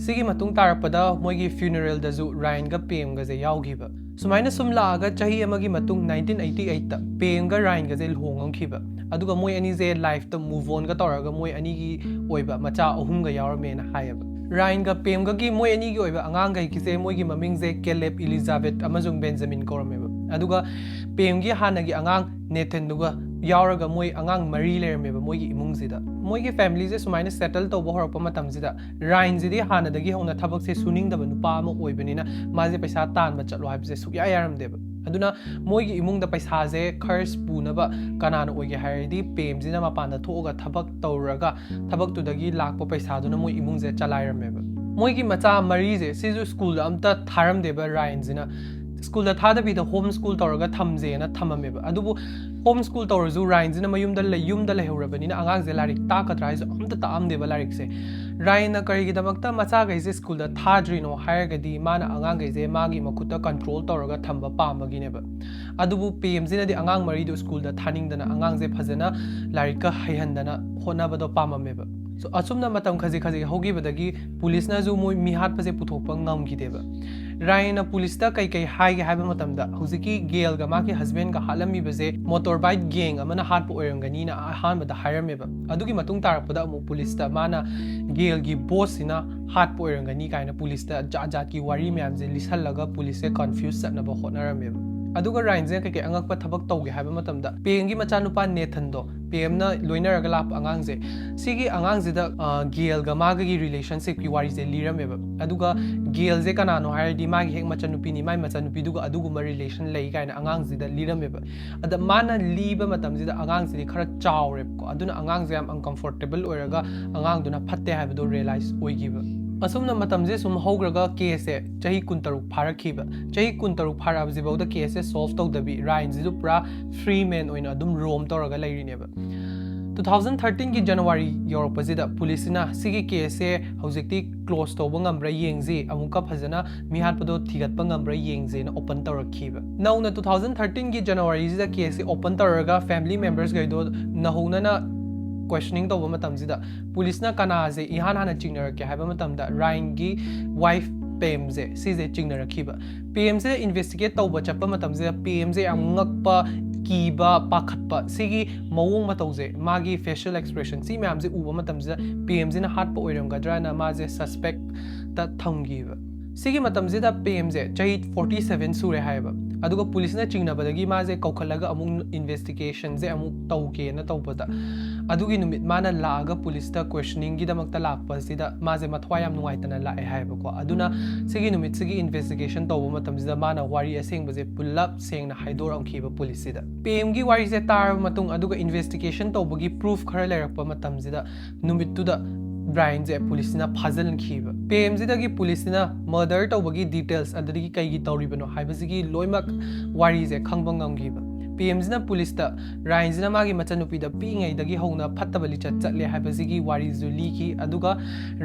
ꯁꯤꯒꯤ ꯃꯇꯨꯡ ꯇꯥꯔꯛꯄꯗ ꯃꯣꯏꯒꯤ ꯐ꯭ꯌꯨꯅꯔꯦꯜꯗꯁꯨ ꯔꯥꯏꯟꯒ ꯄꯦꯝꯒꯁꯦ ꯌꯥꯎꯈꯤꯕ꯫ ꯁꯨꯃꯥꯏꯅ ꯁꯨꯝ ꯂꯥꯛꯑꯒ ꯆꯍꯤ ꯑꯃꯒꯤ ꯃꯇꯨꯡ ꯅꯥꯏꯟꯇꯤꯟ ꯑꯩꯠꯇꯤ ꯑꯩꯠꯇ ꯄꯦꯝꯒ ꯔꯥꯏꯟꯒꯁꯦ ꯂꯨꯍꯣꯡꯉꯝꯈꯤꯕ꯫ ꯑꯗꯨꯒ ꯃꯣꯏ ꯑꯅꯤꯁꯦ ꯂꯥꯏꯐꯇ ꯃꯨꯚ ꯑꯣꯟꯒ ꯇꯧꯔꯒ ꯃꯣꯏ ꯑꯅꯤꯒꯤ ꯑꯣꯏꯕ ꯃꯆꯥ ꯑꯍꯨꯝꯒ ꯌꯥꯎꯔꯝꯃꯦꯅ ꯍꯥꯏꯌꯦꯕ꯫ ꯔꯥꯏꯟꯒ ꯄꯦꯝꯒꯒꯤ ꯃꯣꯏ ꯑꯅꯤꯒꯤ ꯑꯣꯏꯕ ꯑꯉꯥꯡꯈꯩꯒꯤꯁꯦ ꯃꯣꯏꯒꯤ ꯃꯃꯤꯡꯁꯦ ꯀꯦꯂꯦꯕ, ꯏꯂꯤꯖꯥꯕꯦꯠ ꯑꯃꯁꯨꯡ ꯕꯦꯟꯖꯥꯃꯤꯟ ꯀꯧꯔꯝꯃꯦꯕ꯫ ꯑꯗꯨꯒ ꯄꯦꯝꯒꯤ ꯍꯥꯟꯅꯒꯤ ꯑꯉꯥꯡ ꯅꯦꯊꯟꯗꯨꯒ ꯌꯥꯎꯔꯒ ꯃꯣꯏ ꯑꯉꯥꯡ ꯃꯔꯤ ꯂꯩꯔꯝꯃꯦꯕ ꯃꯣꯏꯒꯤ ꯏꯃꯨꯡꯁꯤꯗ꯫ ꯃꯣꯏꯒꯤ ꯐꯦꯃꯤꯂꯤꯁꯦ ꯁꯨꯃꯥꯏꯅ ꯁꯦꯇꯜ ꯇꯧꯕ ꯍꯧꯔꯛꯄ ꯃꯇꯝꯁꯤꯗ ꯔꯥꯏꯟꯁꯤꯗꯤ ꯍꯥꯟꯅꯗꯒꯤ ꯍꯧꯅ ꯊꯕꯛꯁꯦ ꯁꯨꯅꯤꯡꯗꯕ ꯅꯨꯄꯥ ꯑꯃ ꯑꯣꯏꯕꯅꯤꯅ ꯃꯥꯁꯦ ꯄꯩꯁꯥ ꯇꯥꯟꯕ ꯆꯠꯂꯣ ꯍꯥꯏꯕꯁꯦ ꯁꯨꯛꯌꯥ ꯌꯥꯔꯝꯗꯦꯕ꯫ ꯑꯗꯨꯅ ꯃꯣꯏꯒꯤ ꯏꯃꯨꯡꯗ ꯄꯩꯁꯥꯁꯦ ꯈꯔꯁ ꯄꯨꯅꯕ ꯀꯅꯥꯅ ꯑꯣꯏꯒꯦ ꯍꯥꯏꯔꯗꯤ ꯄꯦꯝꯁꯤꯅ ꯃꯄꯥꯟꯗ ꯊꯣꯛꯑꯒ ꯊꯕꯛ ꯇꯧꯔꯒ ꯊꯕꯛꯇꯨꯗꯒꯤ ꯂꯥꯛꯄ ꯄꯩꯁꯥꯗꯨꯅ ꯃꯣꯏ ꯏꯃꯨꯡꯁꯦ ꯆꯂꯥꯏꯔꯝꯃꯦꯕ꯫ ꯃꯣꯏꯒꯤ ꯃꯆꯥ ꯃꯔꯤꯁꯦ ꯁꯤꯁꯨ ꯁ꯭ꯀꯨꯜꯗ ꯑꯝꯇ ꯊꯥꯔꯝꯗꯦꯕ ꯔꯥꯏꯟꯁꯤꯅ꯫ ꯁ꯭ꯀꯨꯜꯗ ꯊꯥꯗꯕꯤꯗ ꯍꯣꯝ ꯁ꯭ꯀꯨꯜ ꯇꯧꯔꯒ ꯊꯝꯖꯦꯅ ꯊꯝꯃꯝꯃꯦꯕ꯫ ꯑꯗꯨꯕꯨ ꯍꯣꯝ ꯁ꯭ꯀꯨꯜ ꯇꯧꯔꯁꯨ ꯔꯥꯏꯟꯁꯤꯅ ꯃꯌꯨꯝꯗ ꯂꯩ-, ꯌꯨꯝꯗ ꯂꯩꯍꯧꯔꯕꯅꯤꯅ ꯑꯉꯥꯡꯁꯦ ꯂꯥꯏꯔꯤꯛ ꯇꯥꯛꯀꯗ꯭ꯔꯥ ꯍꯥꯏꯁꯨ ꯑꯝꯇ ꯇꯥꯛꯑꯝꯗꯦꯕ ꯂꯥꯏꯔꯤꯛꯁꯦ꯫ ꯔꯥꯌꯟꯅ ꯀꯔꯤꯒꯤꯗꯃꯛꯇ ꯃꯆꯥꯈꯩꯁꯦ ꯁ꯭ꯀꯨꯜꯗ ꯊꯥꯗ꯭ꯔꯤꯅꯣ ꯍꯥꯏꯔꯒꯗꯤ, ꯃꯥꯅ ꯑꯉꯥꯡꯈꯩꯁꯦ ꯃꯥꯒꯤ ꯃꯈꯨꯠꯇ ꯀꯟꯇ꯭ꯔꯣꯜ ꯇꯧꯔꯒ ꯊꯝꯕ ꯄꯥꯝꯕꯒꯤꯅꯦꯕ꯫ ꯑꯗꯨꯕꯨ ꯄꯦꯝꯁꯤꯅꯗꯤ ꯑꯉꯥꯡ ꯃꯔꯤꯗꯨ ꯁ꯭ꯀꯨꯜꯗ ꯊꯥꯅꯤꯡꯗꯅ, ꯑꯉꯥꯡꯁꯦ ꯐꯖꯅ ꯂꯥꯏꯔꯤꯛꯀ ꯍꯩꯍꯟꯗꯅ ꯍꯣꯠꯅꯕꯗꯣ ꯄꯥꯝꯃꯝꯃꯦꯕ꯫ So, ꯑꯁꯨꯝꯅ ꯃꯇꯝ ꯈꯖꯤꯛ ꯈꯖꯤꯛ ꯍꯧꯈꯤꯕꯗꯒꯤ ꯄꯨꯂꯤꯁꯅꯁꯨ ꯃꯣꯏ ꯃꯤ ꯍꯥꯠꯄꯁꯦ ꯄꯨꯊꯣꯛꯄ ꯉꯝꯈꯤꯗꯦꯕ꯫ ꯔꯥꯌꯟꯅ ꯄꯨꯂꯤꯁꯇ ꯀꯩꯀꯩ ꯍꯥꯏꯒꯦ ꯍꯥꯏꯕ ꯃꯇꯝꯗ, ꯍꯧꯖꯤꯛꯀꯤ ꯒꯦꯜꯒ ꯃꯥꯒꯤ ꯍꯁꯕꯦꯟꯒ ꯍꯥꯠꯂꯝꯃꯤꯕꯁꯦ ꯃꯣꯇꯣꯔ ꯕꯥꯏꯛ ꯒꯦꯡ ꯑꯃꯅ ꯍꯥꯠꯄ ꯑꯣꯏꯔꯝꯒꯅꯤꯅ ꯑꯍꯥꯟꯕꯗ ꯍꯥꯏꯔꯝꯃꯦꯕ꯫ ꯑꯗꯨꯒꯤ ꯃꯇꯨꯡ ꯇꯥꯔꯛꯄꯗ ꯑꯃꯨꯛ ꯄꯨꯂꯤꯁꯇ ꯃꯥꯅ ꯒꯦꯜꯒꯤ ꯕꯣꯁꯁꯤꯅ ꯍꯥꯠꯄ ꯑꯣꯏꯔꯝꯒꯅꯤ ꯀꯥꯏꯅ ꯄꯨꯂꯤꯁꯇ ꯖꯥꯠ ꯖꯥꯠꯀꯤ ꯋꯥꯔꯤ ꯃꯌꯥꯝꯁꯦ ꯂꯤꯁꯜꯂꯒ ꯄꯨꯂꯤꯁꯁꯦ ꯀꯟꯐ꯭ꯌꯨꯁ ꯆꯠꯅꯕ ꯍꯣꯠꯅꯔꯝꯃꯦꯕ꯫ ꯑꯗꯨꯒ ꯔꯥꯌꯟꯁꯤꯅ ꯀꯩꯀꯩ ꯑꯉꯛꯄ ꯊꯕꯛ ꯇꯧꯒꯦ ꯍꯥꯏꯕ ꯃꯇꯝꯗ, ꯄꯦꯝꯒꯤ ꯃꯆꯥꯅꯨꯄꯥ ꯅꯦꯊꯟꯗꯣ, ꯄꯦꯝꯅ ꯂꯣꯏꯅꯔꯒ ꯂꯥꯛꯄ ꯑꯉꯥꯡꯁꯦ, ꯁꯤꯒꯤ ꯑꯉꯥꯡꯁꯤꯗ, ꯑ, ꯒꯦꯜꯒ ꯃꯥꯒꯒꯤ ꯔꯤꯂꯦꯁꯟꯁꯤꯞꯀꯤ ꯋꯥꯔꯤꯁꯦ ꯂꯤꯔꯝꯃꯦꯕ꯫ ꯑꯗꯨꯒ ꯒꯦꯜꯁꯦ ꯀꯅꯥꯅꯣ ꯍꯥꯏꯔꯗꯤ ꯃꯥꯒꯤ ꯍꯦꯛ ꯃꯆꯟꯅꯨꯄꯤꯅꯤ, ꯃꯥꯏ ꯃꯆꯟꯅꯨꯄꯤꯗꯨꯒ ꯑꯗꯨꯒꯨꯝꯕ ꯔꯤꯂꯦꯁꯟ ꯂꯩ ꯀꯥꯏꯅ ꯑꯉꯥꯡꯁꯤꯗ ꯂꯤꯔꯝꯃꯦꯕ꯫ ꯑꯗ ꯃꯥꯅ ꯂꯤꯕ ꯃꯇꯝꯁꯤꯗ ꯑꯉꯥꯡꯁꯤꯗꯤ ꯈꯔ ꯆꯥꯎꯔꯦꯕꯀꯣ, ꯑꯗꯨꯅ ꯑꯉꯥꯡꯁꯦ ꯌꯥꯝ ꯑꯟꯀꯝꯐꯣꯔꯇꯦꯕꯜ ꯑꯣꯏꯔꯒ ꯑꯉꯥꯡꯗꯨꯅ ꯐꯠꯇꯦ ꯍꯥꯏꯕꯗꯣ ꯔꯤꯌꯦꯂꯥꯏꯁ ꯑꯣꯏꯈꯤꯕ꯫ ꯑꯁꯨꯝꯅ ꯃꯇꯝꯁꯦ ꯁꯨꯝ ꯍꯧꯈ꯭ꯔꯒ ꯀꯦꯁꯁꯦ ꯆꯍꯤ ꯀꯨꯟꯇꯔꯨꯛ ꯐꯥꯔꯛꯈꯤꯕ꯫ ꯆꯍꯤ ꯀꯨꯟꯇꯔꯨꯛ ꯐꯥꯔꯛꯑꯕꯁꯤꯐꯥꯎꯗ ꯀꯦꯁꯁꯦ ꯁꯣꯜꯚ ꯇꯧꯗꯕꯤ, ꯔꯥꯌꯟꯁꯤꯁꯨ ꯄꯨꯔꯥ ꯐ꯭ꯔꯤ ꯃꯦꯟ ꯑꯣꯏꯅ ꯑꯗꯨꯝ ꯔꯣꯝ ꯇꯧꯔꯒ ꯂꯩꯔꯤꯅꯦꯕ꯫ ꯇꯨ ꯊꯥꯎꯖꯟ ꯊꯥꯔꯇꯤꯟꯒꯤ ꯖꯅꯋꯥꯔꯤ ꯌꯧꯔꯛꯄꯁꯤꯗ ꯄꯨꯂꯤꯁꯁꯤꯅ ꯁꯤꯒꯤ ꯀꯦꯁꯁꯦ ꯍꯧꯖꯤꯛꯇꯤ ꯀ꯭ꯂꯣꯖ ꯇꯧꯕ ꯉꯝꯕ꯭ꯔꯥ ꯌꯦꯡꯁꯤ, ꯑꯃꯨꯛꯀ ꯐꯖꯅ ꯃꯤ ꯍꯥꯠꯄꯗꯣ ꯊꯤꯒꯠꯄ ꯉꯝꯕ꯭ꯔꯥ ꯌꯦꯡꯁꯦꯅ ꯑꯣꯄꯟ ꯇꯧꯔꯛꯈꯤꯕ꯫ ꯅꯧꯅ ꯇꯨ ꯊꯥꯎꯖꯟ ꯊꯥꯔꯇꯤꯟꯒꯤ ꯖꯅꯋꯥꯔꯤꯁꯤꯗ ꯀꯦꯁꯁꯦ ꯑꯣꯄꯟ ꯇꯧꯔꯒ ꯐꯦꯃꯤꯂꯤ ꯃꯦꯝꯕꯔꯁꯈꯩꯗꯣ ꯅꯧꯍꯧꯅꯅ ꯀ꯭ꯋꯦꯁꯆꯅꯤꯡ ꯇꯧꯕ ꯃꯇꯝꯁꯤꯗ, ꯄꯨꯂꯤꯁꯅ ꯀꯅꯥꯁꯦ ꯏꯍꯥꯟ ꯍꯥꯟꯅ ꯆꯤꯡꯅꯔꯛꯀꯦ ꯍꯥꯏꯕ ꯃꯇꯝꯗ, ꯔꯥꯌꯟꯒꯤ ꯋꯥꯏꯐ ꯄꯦꯝꯁꯦ, ꯁꯤꯁꯦ ꯆꯤꯡꯅꯔꯛꯈꯤꯕ꯫ ꯄꯦꯝꯁꯦ ꯏꯟꯚꯦꯁꯇꯤꯒꯦꯠ ꯇꯧꯕ ꯆꯠꯄ ꯃꯇꯝꯁꯤꯗ ꯄꯦꯝꯁꯦ ꯌꯥꯝ ꯉꯛꯄ, ꯀꯤꯕ, ꯄꯥꯈꯠꯄ, ꯁꯤꯒꯤ ꯃꯑꯣꯡ ꯃꯇꯧꯁꯦ, ꯃꯥꯒꯤ ꯐꯦꯁꯤꯌꯦꯜ ꯑꯦꯛꯁꯄ꯭ꯔꯦꯁꯟ, ꯁꯤ ꯃꯌꯥꯝꯁꯦ ꯎꯕ ꯃꯇꯝꯁꯤꯗ ꯄꯦꯝꯁꯤꯅ ꯍꯥꯠꯄ ꯑꯣꯏꯔꯝꯒꯗ꯭ꯔꯅ ꯃꯥꯁꯦ ꯁꯁꯄꯦꯛꯇ ꯊꯝꯈꯤꯕ꯫ ꯁꯤꯒꯤ ꯃꯇꯝꯁꯤꯗ ꯄꯦꯝꯁꯦ ꯆꯍꯤ ꯐꯣꯔꯇꯤ ꯁꯚꯦꯟ ꯁꯨꯔꯦ ꯍꯥꯏꯌꯦꯕ꯫ ꯑꯗꯨꯒ ꯄꯨꯂꯤꯁꯅ ꯆꯤꯡꯅꯕꯗꯒꯤ ꯃꯥꯁꯦ ꯀꯧꯈꯠꯂꯒ ꯑꯃꯨꯛ ꯏꯟꯚꯦꯁꯇꯤꯒꯦꯁꯟꯁꯦ ꯑꯃꯨꯛ ꯇꯧꯒꯦꯅ ꯇꯧꯕꯗ, ꯑꯗꯨꯒꯤ ꯅꯨꯃꯤꯠ ꯃꯥꯅ ꯂꯥꯛꯑꯒ ꯄꯨꯂꯤꯁꯇ ꯀ꯭ꯋꯦꯁꯆꯅꯤꯡꯒꯤꯗꯃꯛꯇ ꯂꯥꯛꯄꯁꯤꯗ ꯃꯥꯁꯦ ꯃꯊ꯭ꯋꯥꯏ ꯌꯥꯝ ꯅꯨꯡꯉꯥꯏꯇꯅ ꯂꯥꯛꯑꯦ ꯍꯥꯏꯌꯦꯕꯀꯣ꯫ ꯑꯗꯨꯅ ꯁꯤꯒꯤ ꯅꯨꯃꯤꯠꯁꯤꯒꯤ ꯏꯟꯚꯦꯁꯇꯤꯒꯦꯁꯟ ꯇꯧꯕ ꯃꯇꯝꯁꯤꯗ ꯃꯥꯅ ꯋꯥꯔꯤ ꯑꯁꯦꯡꯕꯁꯦ ꯄꯨꯂꯞ ꯁꯦꯡꯅ ꯍꯥꯏꯗꯣꯔꯛꯈꯤꯕ ꯄꯨꯂꯤꯁꯁꯤꯗ꯫ ꯄꯦꯝꯒꯤ ꯋꯥꯔꯤꯁꯦ ꯇꯥꯔꯕ ꯃꯇꯨꯡ, ꯑꯗꯨꯒ ꯏꯟꯚꯦꯁꯇꯤꯒꯦꯁꯟ ꯇꯧꯕꯒꯤ ꯄ꯭ꯔꯨꯐ ꯈꯔ ꯂꯩꯔꯛꯄ ꯃꯇꯝꯁꯤꯗ, ꯅꯨꯃꯤꯠꯇꯨꯗ ꯕ꯭ꯔꯥꯌꯟꯁꯦ ꯄꯨꯂꯤꯁꯁꯤꯅ ꯐꯥꯖꯤꯟꯈꯤꯕ꯫ ꯄꯦꯝꯁꯤꯗꯒꯤ ꯄꯨꯂꯤꯁꯁꯤꯅ ꯃꯔꯗꯔ ꯇꯧꯕꯒꯤ ꯗꯤꯇꯦꯜꯁ, ꯑꯗꯨꯗꯒꯤ ꯀꯩꯒꯤ ꯇꯧꯔꯤꯕꯅꯣ ꯍꯥꯏꯕꯁꯤꯒꯤ ꯂꯣꯏꯅꯃꯛ ꯋꯥꯔꯤꯁꯦ ꯈꯪꯕ ꯉꯝꯈꯤꯕ꯫ ꯄꯦꯝꯁꯤꯅ ꯄꯨꯂꯤꯁꯇ ꯔꯥꯏꯟꯁꯤꯅ ꯃꯥꯒꯤ ꯃꯆꯟꯅꯨꯄꯤꯗ ꯄꯤꯛꯏꯉꯩꯗꯒꯤ ꯍꯧꯅ ꯐꯠꯇꯕ ꯂꯤꯆꯠ ꯆꯠꯂꯦ ꯍꯥꯏꯕꯁꯤꯒꯤ ꯋꯥꯔꯤꯁꯨ ꯂꯤꯈꯤ꯫ ꯑꯗꯨꯒ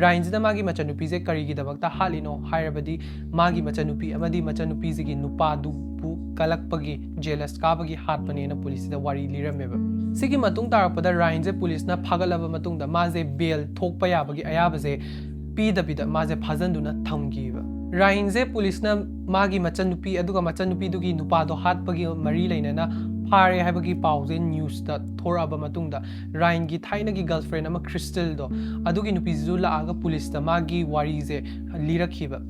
ꯔꯥꯏꯟꯁꯤꯅ ꯃꯥꯒꯤ ꯃꯆꯟꯅꯨꯄꯤꯁꯦ ꯀꯔꯤꯒꯤꯗꯃꯛꯇ ꯍꯥꯠꯂꯤꯅꯣ ꯍꯥꯏꯔꯕꯗꯤ ꯃꯥꯒꯤ ꯃꯆꯟꯅꯨꯄꯤ ꯑꯃꯗꯤ ꯃꯆꯟꯅꯨꯄꯤꯁꯤꯒꯤ ꯅꯨꯄꯥꯗꯨꯕꯨ ꯀꯂꯛꯄꯒꯤ, ꯖꯦꯂꯁ ꯀꯥꯕꯒꯤ ꯍꯥꯠꯄꯅꯦꯅ ꯄꯨꯂꯤꯁꯁꯤꯗ ꯋꯥꯔꯤ ꯂꯤꯔꯝꯃꯦꯕ꯫ ꯁꯤꯒꯤ ꯃꯇꯨꯡ ꯇꯥꯔꯛꯄꯗ ꯔꯥꯏꯟꯁꯦ ꯄꯨꯂꯤꯁꯅ ꯐꯥꯒꯠꯂꯕ ꯃꯇꯨꯡꯗ ꯃꯥꯁꯦ ꯕꯦꯜ ꯊꯣꯛꯄ ꯌꯥꯕꯒꯤ ꯑꯌꯥꯕꯁꯦ ꯄꯤꯗꯕꯤꯗ ꯃꯥꯁꯦ ꯐꯥꯖꯤꯟꯗꯨꯅ ꯊꯝꯈꯤꯕ꯫ ꯔꯥꯏꯟꯁꯦ ꯄꯨꯂꯤꯁꯅ ꯃꯥꯒꯤ ꯃꯆꯟꯅꯨꯄꯤ ꯑꯗꯨꯒ ꯃꯆꯟꯅꯨꯄꯤꯗꯨꯒꯤ ꯅꯨꯄꯥꯗꯣ ꯍꯥꯠꯄꯒꯤ ꯃꯔꯤ ꯂꯩꯅꯅ ꯐꯥꯔꯦ ꯍꯥꯏꯕꯒꯤ ꯄꯥꯎꯁꯦ ꯅ꯭ꯌꯨꯁꯇ ꯊꯣꯔꯛꯑꯕ ꯃꯇꯨꯡꯗ ꯔꯥꯏꯟꯒꯤ ꯊꯥꯏꯅꯒꯤ ꯒꯔꯜꯐ꯭ꯔꯦꯟ ꯑꯃ ꯈ꯭ꯔꯤꯁꯇꯦꯜꯗꯣ, ꯑꯗꯨꯒꯤ ꯅꯨꯄꯤꯁꯤꯁꯨ ꯂꯥꯛꯑꯒ ꯄꯨꯂꯤꯁꯇ ꯃꯥꯒꯤ ꯋꯥꯔꯤꯁꯦ ꯂꯤꯔꯛꯈꯤꯕ꯫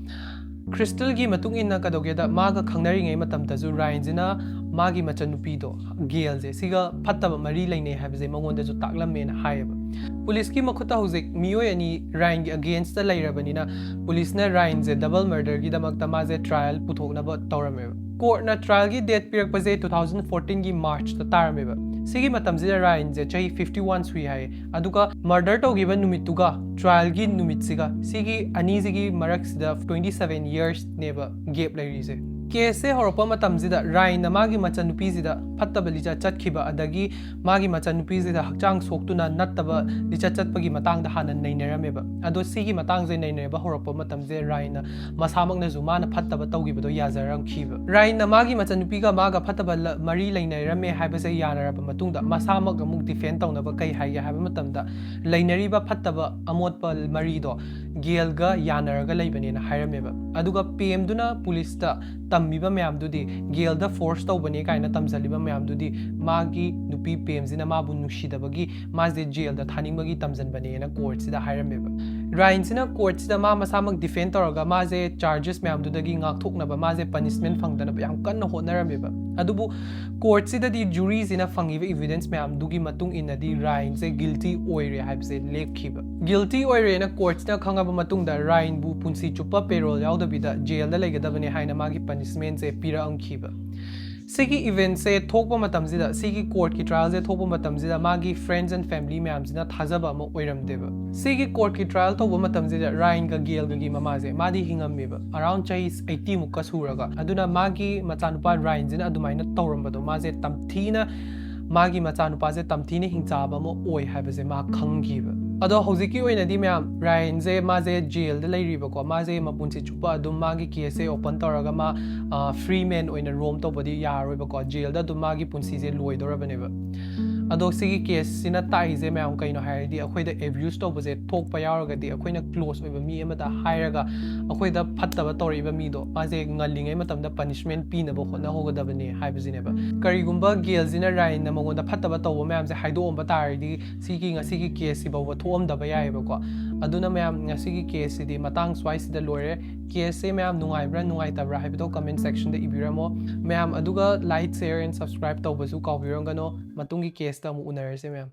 ꯈ꯭ꯔꯤꯁꯇꯦꯜꯒꯤ ꯃꯇꯨꯡ ꯏꯟꯅ ꯀꯩꯗꯧꯒꯦꯗ, ꯃꯥꯒ ꯈꯪꯅꯔꯤꯉꯩ ꯃꯇꯝꯗꯁꯨ ꯔꯥꯏꯟꯁꯤꯅ ꯃꯥꯒꯤ ꯃꯆꯟꯅꯨꯄꯤꯗꯣ, ꯒꯦꯜꯁꯦ, ꯁꯤꯒ ꯐꯠꯇꯕ ꯃꯔꯤ ꯂꯩꯅꯩ ꯍꯥꯏꯕꯁꯦ ꯃꯉꯣꯟꯗꯁꯨ ꯇꯥꯛꯂꯝꯃꯦꯅ ꯍꯥꯏꯌꯦꯕ꯫ ꯄꯨꯂꯤꯁꯀꯤ ꯃꯈꯨꯠꯇ ꯍꯧꯖꯤꯛ ꯃꯤꯑꯣꯏ ꯑꯅꯤ ꯔꯥꯏꯟꯒꯤ ꯑꯒꯦꯟꯁꯇ ꯂꯩꯔꯕꯅꯤꯅ ꯄꯨꯂꯤꯁꯅ ꯔꯥꯏꯟꯁꯦ ꯗꯕꯜ ꯃꯔꯗꯔꯒꯤꯗꯃꯛꯇ ꯃꯥꯁꯦ ꯇ꯭ꯔꯥꯏꯌꯦꯜ ꯄꯨꯊꯣꯛꯅꯕ ꯇꯧꯔꯝꯃꯦꯕ꯫ ꯀꯣꯔꯠꯅ ꯇ꯭ꯔꯥꯏꯌꯦꯜꯒꯤ ꯗꯦꯠ ꯄꯤꯔꯛꯄꯁꯦ two thousand fourteenꯒꯤ ꯃꯥꯔꯆꯇ ꯇꯥꯔꯝꯃꯦꯕ꯫ ꯁꯤꯒꯤ ꯃꯇꯝꯁꯤꯗ ꯔꯥꯏꯟꯁꯦ ꯆꯍꯤ fifty one ꯁꯨꯏ ꯍꯥꯏꯌꯦ꯫ ꯑꯗꯨꯒ ꯃꯔꯗꯔ ꯇꯧꯈꯤꯕ ꯅꯨꯃꯤꯠꯇꯨꯒ ꯇ꯭ꯔꯥꯏꯌꯦꯜꯒꯤ ꯅꯨꯃꯤꯠꯁꯤꯒ, ꯁꯤꯒꯤ ꯑꯅꯤꯁꯤꯒꯤ ꯃꯔꯛꯁꯤꯗ twenty seven yearsꯅꯦꯕ ꯒꯦꯞ ꯂꯩꯔꯤꯁꯦ꯫ ꯀꯦꯁꯁꯦ ꯍꯧꯔꯛꯄ ꯃꯇꯝꯁꯤꯗ ꯔꯥꯏꯟꯅ ꯃꯥꯒꯤ ꯃꯆꯟꯅꯨꯄꯤꯁꯤꯗ ꯐꯠꯇꯕ ꯂꯤꯆꯠ ꯆꯠꯈꯤꯕ, ꯑꯗꯒꯤ ꯃꯥꯒꯤ ꯃꯆꯟꯅꯨꯄꯤꯁꯤꯗ ꯍꯛꯆꯥꯡ ꯁꯣꯛꯇꯨꯅ ꯅꯠꯇꯕ ꯂꯤꯆꯠ ꯆꯠꯄꯒꯤ ꯃꯇꯥꯡꯗ ꯍꯥꯟꯅ ꯅꯩꯅꯔꯝꯃꯦꯕ꯫ ꯑꯗꯣ ꯁꯤꯒꯤ ꯃꯇꯥꯡꯁꯦ ꯅꯩꯅꯔꯕ ꯍꯧꯔꯛꯄ ꯃꯇꯝꯁꯦ ꯔꯥꯏꯟꯅ ꯃꯁꯥꯃꯛꯅꯁꯨ ꯃꯥꯅ ꯐꯠꯇꯕ ꯇꯧꯈꯤꯕꯗꯣ ꯌꯥꯖꯔꯝꯈꯤꯕ꯫ ꯔꯥꯏꯟꯅ ꯃꯥꯒꯤ ꯃꯆꯟꯅꯨꯄꯤꯒ ꯃꯥꯒ ꯐꯠꯇꯕ ꯂ-, ꯃꯔꯤ ꯂꯩꯅꯔꯝꯃꯦ ꯍꯥꯏꯕꯁꯦ ꯌꯥꯅꯔꯕ ꯃꯇꯨꯡꯗ ꯃꯁꯥꯃꯛ ꯑꯃꯨꯛ ꯗꯤꯐꯦꯟ ꯇꯧꯅꯕ ꯀꯩ ꯍꯥꯏꯒꯦ ꯍꯥꯏꯕ ꯃꯇꯝꯗ, ꯂꯩꯅꯔꯤꯕ ꯐꯠꯇꯕ ꯑꯃꯣꯠꯄ ꯃꯔꯤꯗꯣ ꯒꯦꯜꯒ ꯌꯥꯅꯔꯒ ꯂꯩꯕꯅꯦꯅ ꯍꯥꯏꯔꯝꯃꯦꯕ꯫ ꯑꯗꯨꯒ ꯄꯦꯝꯗꯨꯅ ꯄꯨꯂꯤꯁꯇ ꯇꯝꯃꯤꯕ ꯃꯌꯥꯝꯗꯨꯗꯤ, ꯒꯦꯜꯗ ꯐꯣꯔꯁ ꯇꯧꯕꯅꯦ ꯀꯥꯏꯅ ꯇꯝꯖꯜꯂꯤꯕ ꯃꯌꯥꯝꯗꯨꯗꯤ ꯃꯥꯒꯤ ꯅꯨꯄꯤ ꯄꯦꯝꯁꯤꯅ ꯃꯥꯕꯨ ꯅꯨꯡꯁꯤꯗꯕꯒꯤ ꯃꯥꯁꯦ ꯖꯦꯜꯗ ꯊꯥꯅꯤꯡꯕꯒꯤ ꯇꯝꯖꯟꯕꯅꯦꯅ ꯀꯣꯔꯠꯁꯤꯗ ꯍꯥꯏꯔꯝꯃꯦꯕ꯫ ꯔꯥꯏꯟꯁꯤꯅ ꯀꯣꯔꯠꯁꯤꯗ ꯃꯥ ꯃꯁꯥꯃꯛ ꯗꯤꯐꯦꯟ ꯇꯧꯔꯒ ꯃꯥꯁꯦ ꯆꯥꯔꯖꯦꯁ ꯃꯌꯥꯝꯗꯨꯗꯒꯤ ꯉꯥꯛꯊꯣꯛꯅꯕ, ꯃꯥꯁꯦ ꯄꯅꯤꯁꯃꯦꯟ ꯐꯪꯗꯅꯕ ꯌꯥꯝ ꯀꯟꯅ ꯍꯣꯠꯅꯔꯝꯃꯦꯕ꯫ ꯑꯗꯨꯕꯨ ꯀꯣꯔꯠꯁꯤꯗꯗꯤ ꯖꯨꯔꯤꯁꯤꯅ ꯐꯪꯉꯤꯕ ꯏꯚꯤꯗꯦꯟꯁ ꯃꯌꯥꯝꯗꯨꯒꯤ ꯃꯇꯨꯡ ꯏꯟꯅꯗꯤ ꯔꯥꯏꯟꯁꯦ ꯒꯤꯜꯇꯤ ꯑꯣꯏꯔꯦ ꯍꯥꯏꯕꯁꯦ ꯂꯦꯞꯈꯤꯕ꯫ ꯒꯤꯜꯇꯤ ꯑꯣꯏꯔꯦꯅ ꯀꯣꯔꯠꯁꯤꯅ ꯈꯪꯉꯕ ꯃꯇꯨꯡꯗ ꯔꯥꯏꯟꯕꯨ ꯄꯨꯟꯁꯤ ꯆꯨꯞꯄ ꯄꯦꯔꯣꯜ ꯌꯥꯎꯗꯕꯤꯗ ꯖꯦꯜꯗ ꯂꯩꯒꯗꯕꯅꯦ ꯍꯥꯏꯅ ꯃꯥꯒꯤ ꯄꯅꯤꯁꯃꯦꯟꯁꯦ ꯄꯤꯔꯛꯑꯝꯈꯤꯕ꯫ ꯁꯤꯒꯤ ꯏꯚꯦꯟꯁꯦ ꯊꯣꯛꯄ ꯃꯇꯝꯁꯤꯗ, ꯁꯤꯒꯤ ꯀꯣꯔꯠꯀꯤ ꯇ꯭ꯔꯥꯏꯌꯦꯜꯁꯦ ꯊꯣꯛꯄ ꯃꯇꯝꯁꯤꯗ ꯃꯥꯒꯤ ꯐ꯭ꯔꯦꯟꯁ ꯑꯦꯟ ꯐꯦꯃꯤꯂꯤ ꯃꯌꯥꯝꯁꯤꯅ ꯊꯥꯖꯕ ꯑꯃ ꯑꯣꯏꯔꯝꯗꯦꯕ꯫ ꯁꯤꯒꯤ ꯀꯣꯔꯠꯀꯤ ꯇ꯭ꯔꯥꯏꯌꯦꯜ ꯇꯧꯕ ꯃꯇꯝꯁꯤꯗ ꯔꯥꯏꯟꯒ ꯒꯦꯜꯒꯒꯤ ꯃꯃꯥꯁꯦ ꯃꯥꯗꯤ ꯍꯤꯡꯉꯝꯃꯦꯕ, ꯑꯔꯥꯎꯟ ꯆꯍꯤ ꯑꯩꯠꯇꯤꯃꯨꯛꯀ ꯁꯨꯔꯒ꯫ ꯑꯗꯨꯅ ꯃꯥꯒꯤ ꯃꯆꯥꯅꯨꯄꯥ ꯔꯥꯏꯟꯁꯤꯅ ꯑꯗꯨꯃꯥꯏꯅ ꯇꯧꯔꯝꯕꯗꯣ, ꯃꯥꯁꯦ ꯇꯝꯊꯤꯅ, ꯃꯥꯒꯤ ꯃꯆꯥꯅꯨꯄꯥꯁꯦ ꯇꯝꯊꯤꯅ ꯍꯤꯡꯆꯥꯕ ꯑꯃ ꯑꯣꯏ ꯍꯥꯏꯕꯁꯦ ꯃꯥ ꯈꯪꯈꯤꯕ꯫ ꯑꯗꯣ ꯍꯧꯖꯤꯛꯀꯤ ꯑꯣꯏꯅꯗꯤ ꯃꯌꯥꯝ, ꯔꯥꯏꯟꯁꯦ ꯃꯥꯁꯦ ꯖꯦꯜꯗ ꯂꯩꯔꯤꯕꯀꯣ, ꯃꯥꯁꯦ ꯃꯄꯨꯟꯁꯤ ꯆꯨꯞꯄ ꯑꯗꯨꯝ ꯃꯥꯒꯤ ꯀꯦꯁꯁꯦ ꯑꯣꯄꯟ ꯇꯧꯔꯒ ꯃꯥ ꯐ꯭ꯔꯤ ꯃꯦꯟ ꯑꯣꯏꯅ ꯔꯣꯝ ꯇꯧꯕꯗꯤ ꯌꯥꯔꯔꯣꯏꯕꯀꯣ, ꯖꯦꯜꯗ ꯑꯗꯨꯝ ꯃꯥꯒꯤ ꯄꯨꯟꯁꯤꯁꯦ ꯂꯣꯏꯗꯧꯔꯕꯅꯦꯕ꯫ ꯑꯗꯣ ꯁꯤꯒꯤ ꯀꯦꯁꯁꯤꯅ ꯇꯥꯛꯏꯁꯦ ꯃꯌꯥꯝ ꯀꯩꯅꯣ ꯍꯥꯏꯔꯗꯤ, ꯑꯩꯈꯣꯏꯗ ꯑꯦꯕ꯭ꯌꯨꯁ ꯇꯧꯕꯁꯦ ꯊꯣꯛꯄ ꯌꯥꯎꯔꯒꯗꯤ, ꯑꯩꯈꯣꯏꯅ ꯀ꯭ꯂꯣꯁ ꯑꯣꯏꯕ ꯃꯤ ꯑꯃꯗ ꯍꯥꯏꯔꯒ ꯑꯩꯈꯣꯏꯗ ꯐꯠꯇꯕ ꯇꯧꯔꯛꯏꯕ ꯃꯤꯗꯣ ꯃꯥꯁꯦ ꯉꯜꯂꯤꯉꯩ ꯃꯇꯝꯗ ꯄꯅꯤꯁꯃꯦꯟ ꯄꯤꯅꯕ ꯍꯣꯠꯅꯍꯧꯒꯗꯕꯅꯦ ꯍꯥꯏꯕꯁꯤꯅꯦꯕ꯫ ꯀꯔꯤꯒꯨꯝꯕ ꯒꯦꯜꯁꯤꯅ ꯔꯥꯏꯟꯅ ꯃꯉꯣꯟꯗ ꯐꯠꯇꯕ ꯇꯧꯕ ꯃꯌꯥꯝꯁꯦ ꯍꯥꯏꯗꯣꯛꯑꯝꯕ ꯇꯥꯔꯗꯤ, ꯁꯤꯒꯤ ꯉꯁꯤꯒꯤ ꯀꯦꯁꯁꯤ ꯐꯥꯎꯕ ꯊꯣꯛꯑꯝꯗꯕ ꯌꯥꯏꯑꯕꯀꯣ꯫ ꯑꯗꯨꯅ ꯃꯌꯥꯝ, ꯉꯁꯤꯒꯤ ꯀꯦꯁꯁꯤꯗꯤ ꯃꯇꯥꯡ ꯁ꯭ꯋꯥꯏꯁꯤꯗ ꯂꯣꯏꯔꯦ꯫ ꯀꯦꯁꯁꯦ ꯃꯌꯥꯝ ꯅꯨꯡꯉꯥꯏꯕ꯭ꯔꯥ ꯅꯨꯡꯉꯥꯏꯇꯕ꯭ꯔꯥ ꯍꯥꯏꯕꯗꯣ ꯀꯃꯦꯟ ꯁꯦꯛꯁꯟꯗ ꯏꯕꯤꯔꯝꯃꯣ ꯃꯌꯥꯝ꯫ ꯑꯗꯨꯒ like, share and subscribe ꯇꯧꯕꯁꯨ ꯀꯥꯎꯕꯤꯔꯝꯒꯅꯣ꯫ ꯃꯇꯨꯡꯒꯤ ꯀꯦꯁꯇ ꯑꯃꯨꯛ ꯎꯅꯔꯁꯦ ꯃꯌꯥꯝ꯫